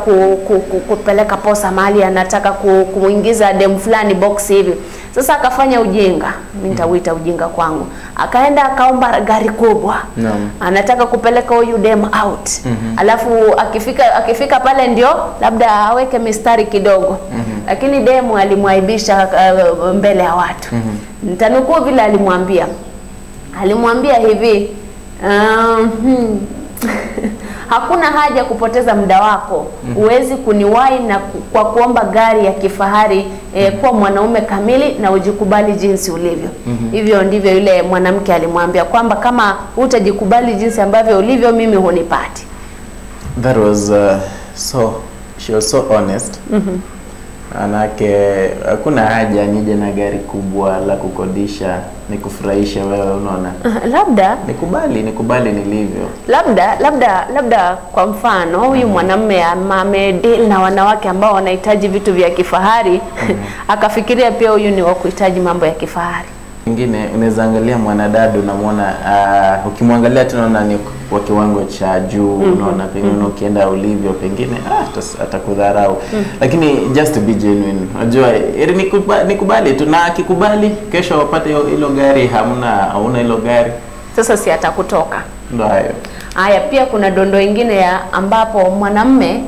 kupeleka posa mahali anataka kumuingiza demu fulani box hivi. Sasa akafanya ujinga, mimi nitauita ujinga kwangu. Akaenda akaomba gari kubwa. Anataka kupeleka huyu demu out. Alafu akifika pale ndio labda aweke mistari kidogo. Lakini demu alimwaibisha mbele ya watu. Nitanukuu vile alimwambia. Alimwambia hivi, hakuna haja kupoteza muda wako. Huwezi kuniwahi na kwa kuomba gari ya kifahari. Kuwa mwanaume kamili na ujikubali jinsi ulivyo. Hivyo ndivyo yule mwanamke alimwambia kwamba kama hutajikubali jinsi ambavyo ulivyo, mimi hunipati. That was so she was so honest. Manake hakuna haja nije na gari kubwa la kukodisha nikufurahishe wewe, unaona. Labda nikubali nilivyo. Labda kwa mfano huyu mwanamume amedeal na wanawake ambao wanahitaji vitu vya kifahari. Akafikiria pia huyu ni wa kuhitaji mambo ya kifahari. Mwingine unaweza angalia mwanadada unamuona, ukimwangalia tunaona ni kwa kiwango cha juu, unaona pengine ukienda ulivyo pengine atakudharau. Lakini just to be genuine, unajua ili nikubali tu, na akikubali kesho wapate hilo gari, hauna hilo gari. Sasa si atakutoka. Ndio hayo. Haya, pia kuna dondo ingine ya ambapo mwanamume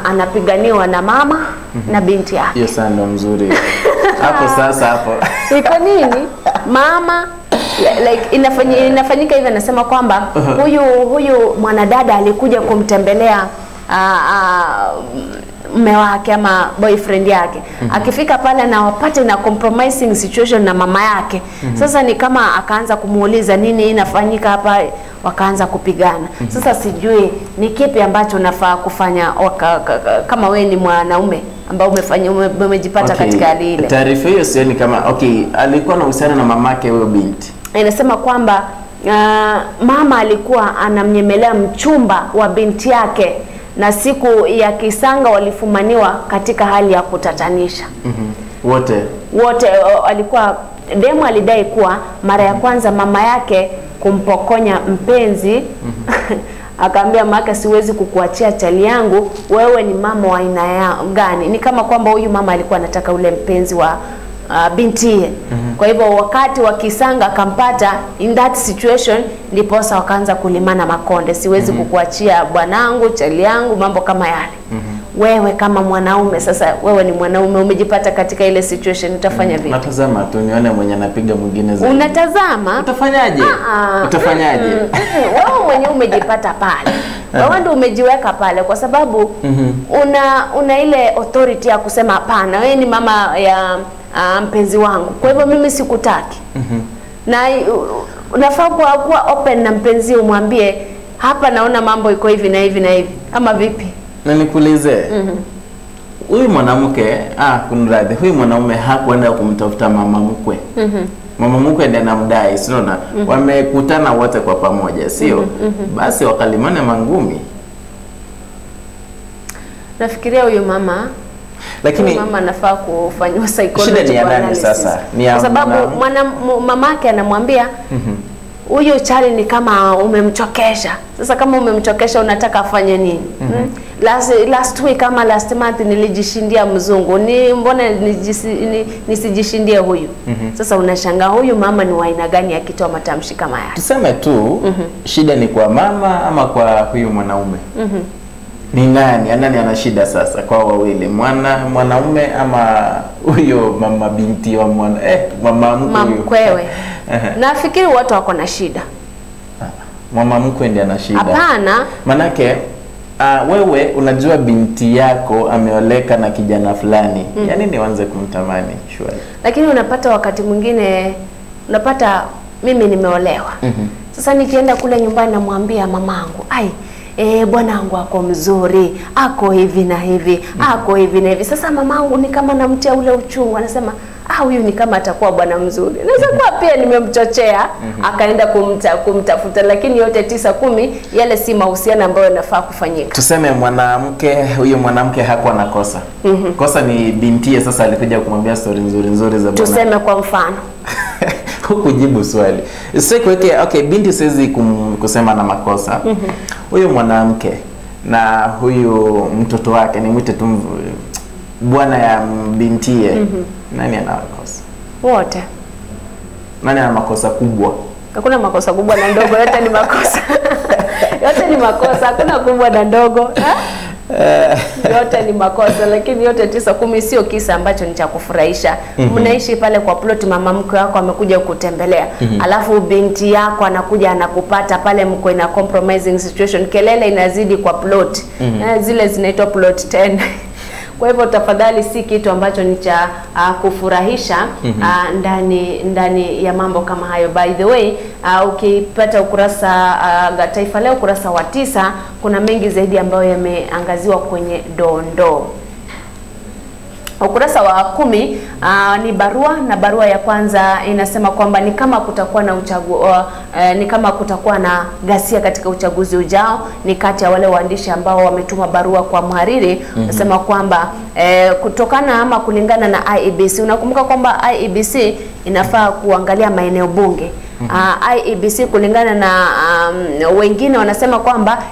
anapiganiwa na mama na binti yake. Hiyo sana ndo mzuri. Hapo sasa hapo. Iko nini? Mama like inafanyika hivi, anasema kwamba huyu mwanadada alikuja kumtembelea mume wake ama boyfriend yake. Akifika pale na wapate na compromising situation na mama yake. Sasa ni kama akaanza kumuuliza nini inafanyika hapa, wakaanza kupigana. Sasa sijui ni kipi ambacho unafaa kufanya kama we ni mwanaume ambao umejipata katika hali ile. Taarifa hiyo sioni kama alikuwa na uhusiano na mamake huyo binti. Inasema kwamba mama alikuwa anamnyemelea mchumba wa binti yake, na siku ya kisanga walifumaniwa katika hali ya kutatanisha. Wote alikuwa demu alidai kuwa mara ya kwanza mama yake kumpokonya mpenzi. Akaambia maka siwezi kukuachia chali yangu, wewe ni mama wa aina gani? Ni kama kwamba huyu mama alikuwa anataka ule mpenzi wa bintiye. Kwa hivyo wakati wakisanga akampata in that situation, ndiposa wakaanza kulimana makonde, siwezi kukuachia bwanangu, chali yangu, mambo kama yale. Wewe kama mwanaume sasa, wewe ni mwanaume umejipata katika ile situation, utafanya vipi? Natazama tu nione mwenye anapiga mwingine zaidi. Unatazama? Utafanyaje? Utafanyaje? Wewe mwenyewe umejipata pale. Wewe ndio umejiweka pale kwa sababu una ile authority ya kusema hapana, wewe ni mama ya mpenzi wangu, kwa hivyo mimi sikutaki. Na unafaa kuwa open na mpenzi, umwambie hapa naona mambo iko hivi na hivi na hivi, ama vipi? Na nikuulize, huyu mwanamke kunradhi, huyu mwanaume hakuenda kumtafuta mama mkwe. Mama mkwe ndiye anamdai, si unaona? Wamekutana wote kwa pamoja, sio? Basi wakalimana mangumi. Nafikiria huyu mama, lakini mama anafaa kufanywa psychological shida ni ya nani sasa? Ni ya kwa sababu mamake anamwambia huyo chali ni kama umemchokesha. Sasa kama umemchokesha unataka afanye nini? Last week kama last month nilijishindia mzungu, ni mbona nisijishindie huyu? Sasa unashangaa huyu mama ni wa aina gani akitoa matamshi kama haya? Tuseme tu shida ni kwa mama ama kwa huyu mwanaume? Ni nani? Nani ana shida sasa kwa wawili? Mwanaume ama huyo mama binti wa mwana mama mkwe huyo? Mkwewe. Nafikiri watu wako na shida. Mama mkwe ndiye ana shida. Hapana. Manake wewe unajua binti yako ameoleka na kijana fulani. Yaani nianze kumtamani sure. Lakini unapata wakati mwingine unapata mimi nimeolewa. Sasa nikienda kule nyumbani namwambia mamangu, ai bwanangu ako mzuri, ako hivi na hivi, ako hivi na hivi. Sasa mamangu ni kama namtia ule uchungu, anasema huyu ni kama atakuwa bwana mzuri. Naweza kuwa pia nimemchochea akaenda kumtafuta, lakini yote 9 10 yale si mahusiano ambayo yanafaa kufanyika. Tuseme mwanamke huyu mwanamke hakuwa na kosa. Kosa ni bintiye sasa alikuja kumwambia story nzuri nzuri za bwana. Tuseme kwa mfano. Hukujibu swali. Sasa kuweke okay, binti siwezi kusema na makosa. Huyu mwanamke na huyu mtoto wake, nimwite tu bwana ya bintiye. Nani ana makosa? Wote. Nani ana makosa kubwa? Hakuna makosa kubwa na ndogo, yote ni makosa. Yote ni makosa, hakuna kubwa na ndogo. Yote ni makosa, lakini yote 9 10 sio kisa ambacho ni cha kufurahisha. Mnaishi pale kwa plot, mama mkwe wako amekuja kutembelea. Alafu binti yako anakuja anakupata pale, mko ina compromising situation, kelele inazidi kwa plot. Zile zinaitwa plot 10. Kwa hivyo tafadhali si kitu ambacho ni cha kufurahisha ndani ya mambo kama hayo. By the way, ukipata ukurasa Taifa Leo ukurasa wa 9 kuna mengi zaidi ambayo yameangaziwa kwenye dondoo. Ukurasa wa 10 ni barua, na barua ya kwanza inasema kwamba ni kama kutakuwa na ni kama kutakuwa na ghasia katika uchaguzi ujao. Ni kati ya wale waandishi ambao wametuma barua kwa mhariri, nasema kwamba kutokana ama kulingana na IEBC. Unakumbuka kwamba IEBC inafaa kuangalia maeneo bunge. IEBC kulingana na wengine wanasema kwamba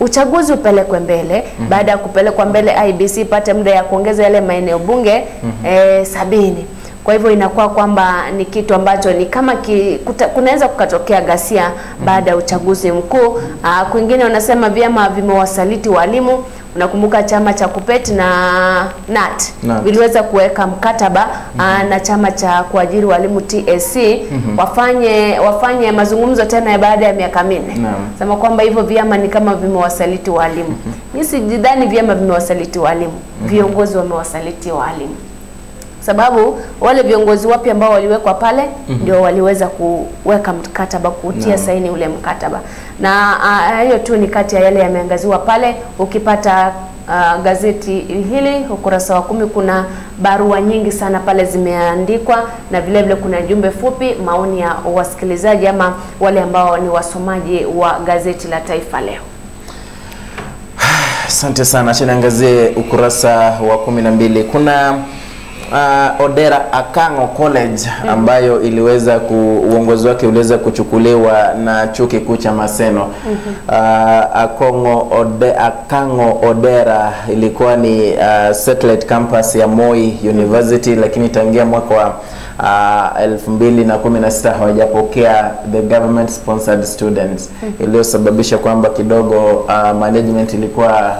uchaguzi upelekwe mbele. Baada ya kupelekwa mbele IEBC ipate muda ya kuongeza yale maeneo bunge 70. Kwa hivyo inakuwa kwamba ni kitu ambacho ni kama kunaweza kukatokea ghasia baada ya uchaguzi mkuu. Kwingine wanasema vyama vimewasaliti walimu. Unakumbuka chama cha Kupet na NAT viliweza kuweka mkataba na chama cha kuajiri walimu TSC wafanye mazungumzo tena baada ya miaka 4. Sema kwamba hivyo vyama ni kama vimewasaliti walimu. Mimi sidhani vyama vimewasaliti walimu. Viongozi wamewasaliti walimu. Sababu wale viongozi wapya ambao waliwekwa pale ndio waliweza kuweka mkataba, kutia saini ule mkataba. Na hiyo tu ni kati ya yale yameangaziwa pale. Ukipata gazeti hili ukurasa wa 10 kuna barua nyingi sana pale zimeandikwa, na vile vile kuna jumbe fupi, maoni ya wasikilizaji ama wale ambao ni wasomaji wa gazeti la Taifa Leo. Asante sana. Acha niangazie ukurasa wa 12. Kuna Odera Akango College ambayo iliweza uongozi wake uliweza kuchukuliwa na chuo kikuu cha Maseno. Akango Odera ilikuwa ni satellite campus ya Moi University, lakini tangia mwaka wa 2016 hawajapokea the government sponsored students, iliyosababisha kwamba kidogo management ilikuwa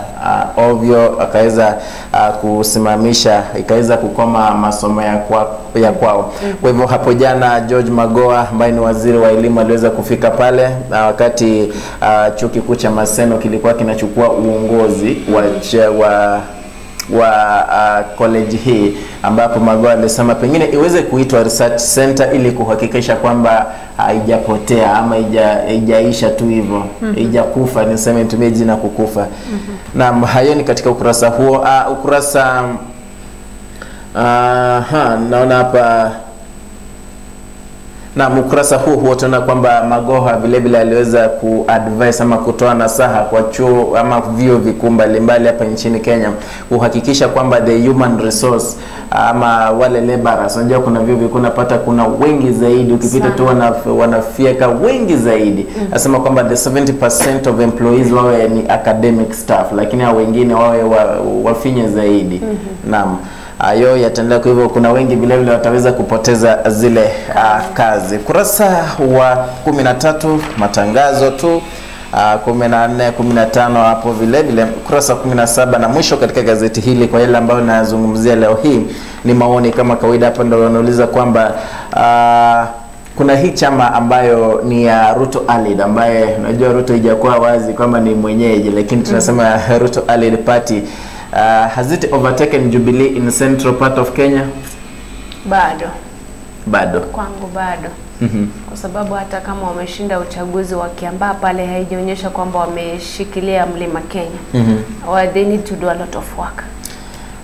ovyo, akaweza kusimamisha, ikaweza kukoma masomo ya kwao. Kwa hivyo hapo jana George Magoha ambaye ni waziri wa elimu aliweza kufika pale na wakati chuo kikuu cha Maseno kilikuwa kinachukua uongozi wa college hii, ambapo Magoha alisema pengine iweze kuitwa research center ili kuhakikisha kwamba haijapotea ama haijaisha tu hivyo, haijakufa, niseme nitumie jina kukufa. Na hayo ni katika ukurasa huo. Ukurasa naona hapa na ukurasa huo tunaona kwamba Magoha vile vile aliweza kuadvise ama kutoa nasaha kwa chuo ama vyuo vikuu mbalimbali hapa nchini Kenya kuhakikisha kwamba the human resource ama wale laborers, unajua kuna vyuo vikuu unapata kuna wengi zaidi, ukipita tu wanafieka wengi zaidi. Anasema kwamba the 70% of employees wawe ni academic staff, lakini hao wengine wawe wafinye zaidi. Naam, ayo yataendelea. Kwa hivyo kuna wengi vile vile wataweza kupoteza zile kazi. Kurasa wa 13 matangazo tu, 14, 15 hapo vile vile kurasa 17 na mwisho katika gazeti hili kwa yale ambayo nazungumzia leo hii ni maoni kama kawaida. Hapa ndio wanauliza kwamba kuna hii chama ambayo ni ya Ruto Allied, ambaye unajua Ruto haijakuwa wazi kwamba ni mwenyeji, lakini tunasema Ruto Allied Party. Has it overtaken Jubilee in central part of Kenya? Bado. Kwangu bado. Kwa sababu hata kama wameshinda uchaguzi wa Kiambaa pale haijaonyesha kwamba wameshikilia mlima Kenya. Well, they need to do a lot of work.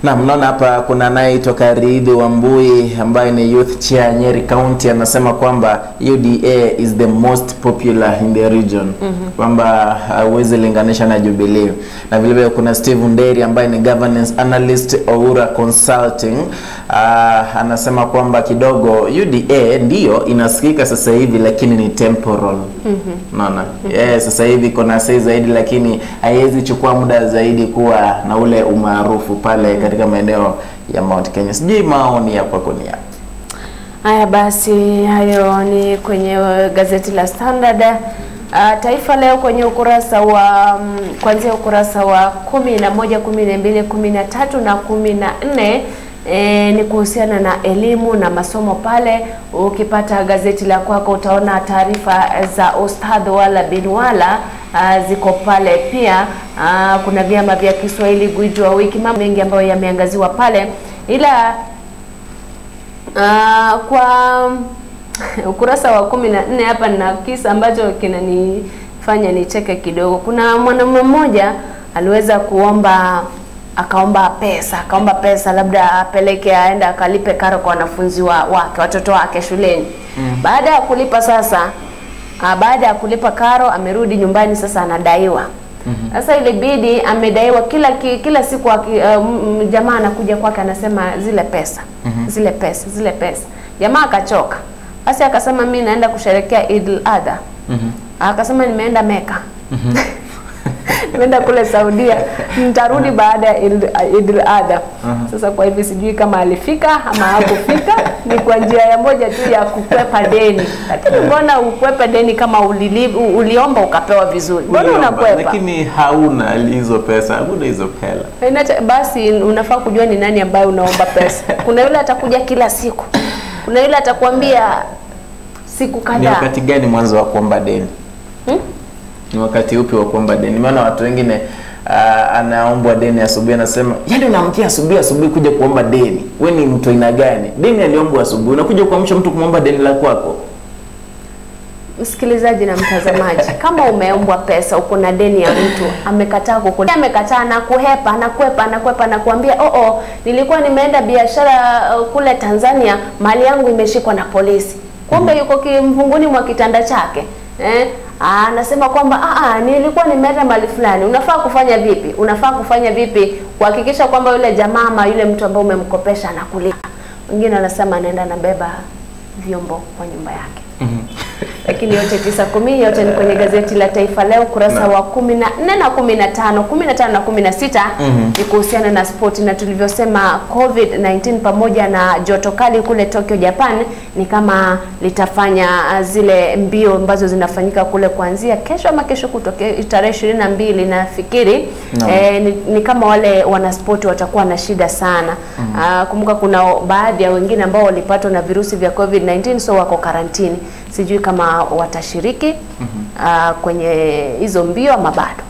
Na mnaona hapa kuna anayeitwa Karidi Wambui ambaye ni youth chair Nyeri County, anasema kwamba UDA is the most popular in the region, kwamba huwezi linganisha na Jubilee. Na vile vile kuna Steve Nderi ambaye ni governance analyst Oura Consulting, anasema kwamba kidogo UDA ndio inasikika sasa hivi lakini ni temporal. Naona sasa hivi kuna sei zaidi lakini haiwezi chukua muda zaidi kuwa na ule umaarufu pale katika maeneo ya Mount Kenya. Sijui maoni ya kwako ni yapi? Haya basi, hayo ni kwenye gazeti la Standard. Taifa Leo kwenye ukurasa wa kuanzia ukurasa wa 11, 12, 13 na 14 ni kuhusiana na elimu na masomo pale. Ukipata gazeti la kwako utaona taarifa za Ustadh Wala bin Wala ziko pale pia. Kuna vyama vya Kiswahili, gwiji wa wiki, mambo mengi ambayo yameangaziwa pale, ila kwa ukurasa wa 14 hapa na kisa ambacho kinanifanya nicheke kidogo. Kuna mwanamume mmoja aliweza kuomba, akaomba pesa labda apeleke aenda akalipe karo kwa wanafunzi wake, watoto wake shuleni. Baada ya kulipa sasa, baada ya kulipa karo amerudi nyumbani sasa anadaiwa. Sasa ilibidi amedaiwa kila siku jamaa anakuja kwake anasema zile pesa, zile pesa, zile pesa. Jamaa akachoka. Basi akasema mimi naenda kusherehekea Eid al-Adha. Akasema nimeenda Mecca. Nimeenda kule Saudia, nitarudi baada ya Eid al-Adha. Sasa kwa hivi sijui kama alifika ama hakufika. Ni kwa njia ya moja tu ya kukwepa deni. Lakini mbona ukwepa deni kama uliomba ukapewa vizuri? Mbona unakwepa? Lakini hauna hizo pesa, hakuna hizo hela. Basi unafaa kujua ni nani ambaye unaomba pesa. Kuna yule atakuja kila siku. Kuna yule atakwambia siku kadhaa. Ni wakati gani mwanzo wa kuomba deni? Ni wakati upi wa kuomba deni? Maana watu wengine anaombwa deni asubuhi anasema, "Yaani unaamkia asubuhi kuja kuomba deni. Wewe ni mtu aina gani? Deni aliombwa asubuhi, unakuja kuamsha mtu kumwomba deni la kwako." Msikilizaji na mtazamaji, kama umeombwa pesa, uko na deni ya mtu, amekataa kukulipa, amekataa na kuhepa, na kwepa, na kwepa na kuambia, "Oh, nilikuwa nimeenda biashara kule Tanzania, mali yangu imeshikwa na polisi." Kumbe yuko kimvunguni mwa kitanda chake. Anasema kwamba nilikuwa nimeenda mali fulani. Unafaa kufanya vipi? Unafaa kufanya vipi kuhakikisha kwamba yule jamaa ama yule mtu ambaye umemkopesha anakulipa? Wengine wanasema anaenda anabeba vyombo kwa nyumba yake. Lakini yote 9:10, yote ni kwenye gazeti la Taifa Leo kurasa wa 14 na 15, 15 na 16 ni kuhusiana na spoti, na tulivyosema COVID-19 pamoja na joto kali kule Tokyo, Japan ni kama litafanya zile mbio ambazo zinafanyika kule kuanzia kesho ama kesho kutokea tarehe 22 nafikiri. Ni kama wale wanaspoti watakuwa na shida sana. Kumbuka kuna baadhi ya wengine ambao walipatwa na virusi vya COVID-19, so wako karantini. Sijui kama watashiriki kwenye hizo mbio ama bado.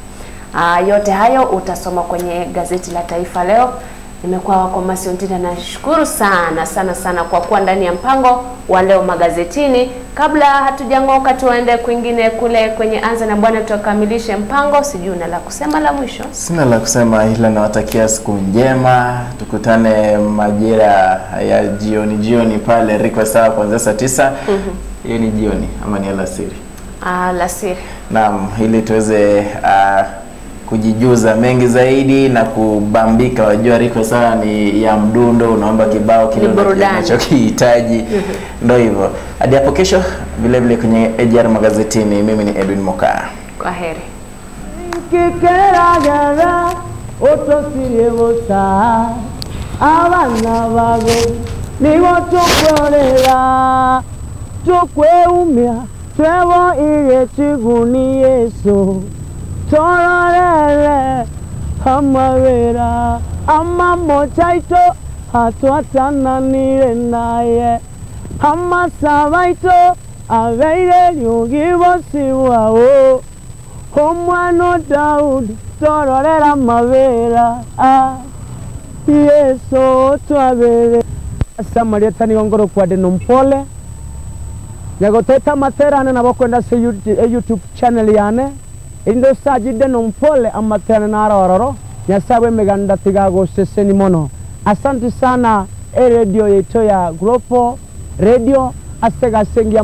Yote hayo utasoma kwenye gazeti la Taifa Leo. Nimekuwa wako Masiontina, nashukuru sana sana sana kwa kuwa ndani ya mpango wa leo magazetini. Kabla hatujangoka tuende kwingine kule kwenye Anza na Bwana tukamilishe mpango. Sijui una la kusema la mwisho? Sina la kusema, ila nawatakia siku njema. Tukutane majira ya jioni jioni pale Request Hour kuanzia saa 9. Hiyo ni jioni ama ni alasiri? Alasiri. Naam, ili tuweze kujijuza mengi zaidi na kubambika. Wajua Request Hour ni ya mdundo, unaomba kibao kile unachokihitaji. Ndio hivyo. Hadi hapo kesho vile vile kwenye AJR magazetini. Mimi ni Edwin Mokaa. Kwaheri. Tukweumia twewo iye chiguni Yesu tororere amawera amamochaito hatwatananire naye amasabaito abeire ryugibosibwao omwana Daudi tororera amabera Yesu twabere. Samarieta ni ngoro kwa denompole nyagoteta materane na bakwenda se YouTube channel yane indo sajide nompole amaterane na arororo nyasawe meganda tigago seseni mono. Asante sana radio yetu ya Global Radio asega sengia.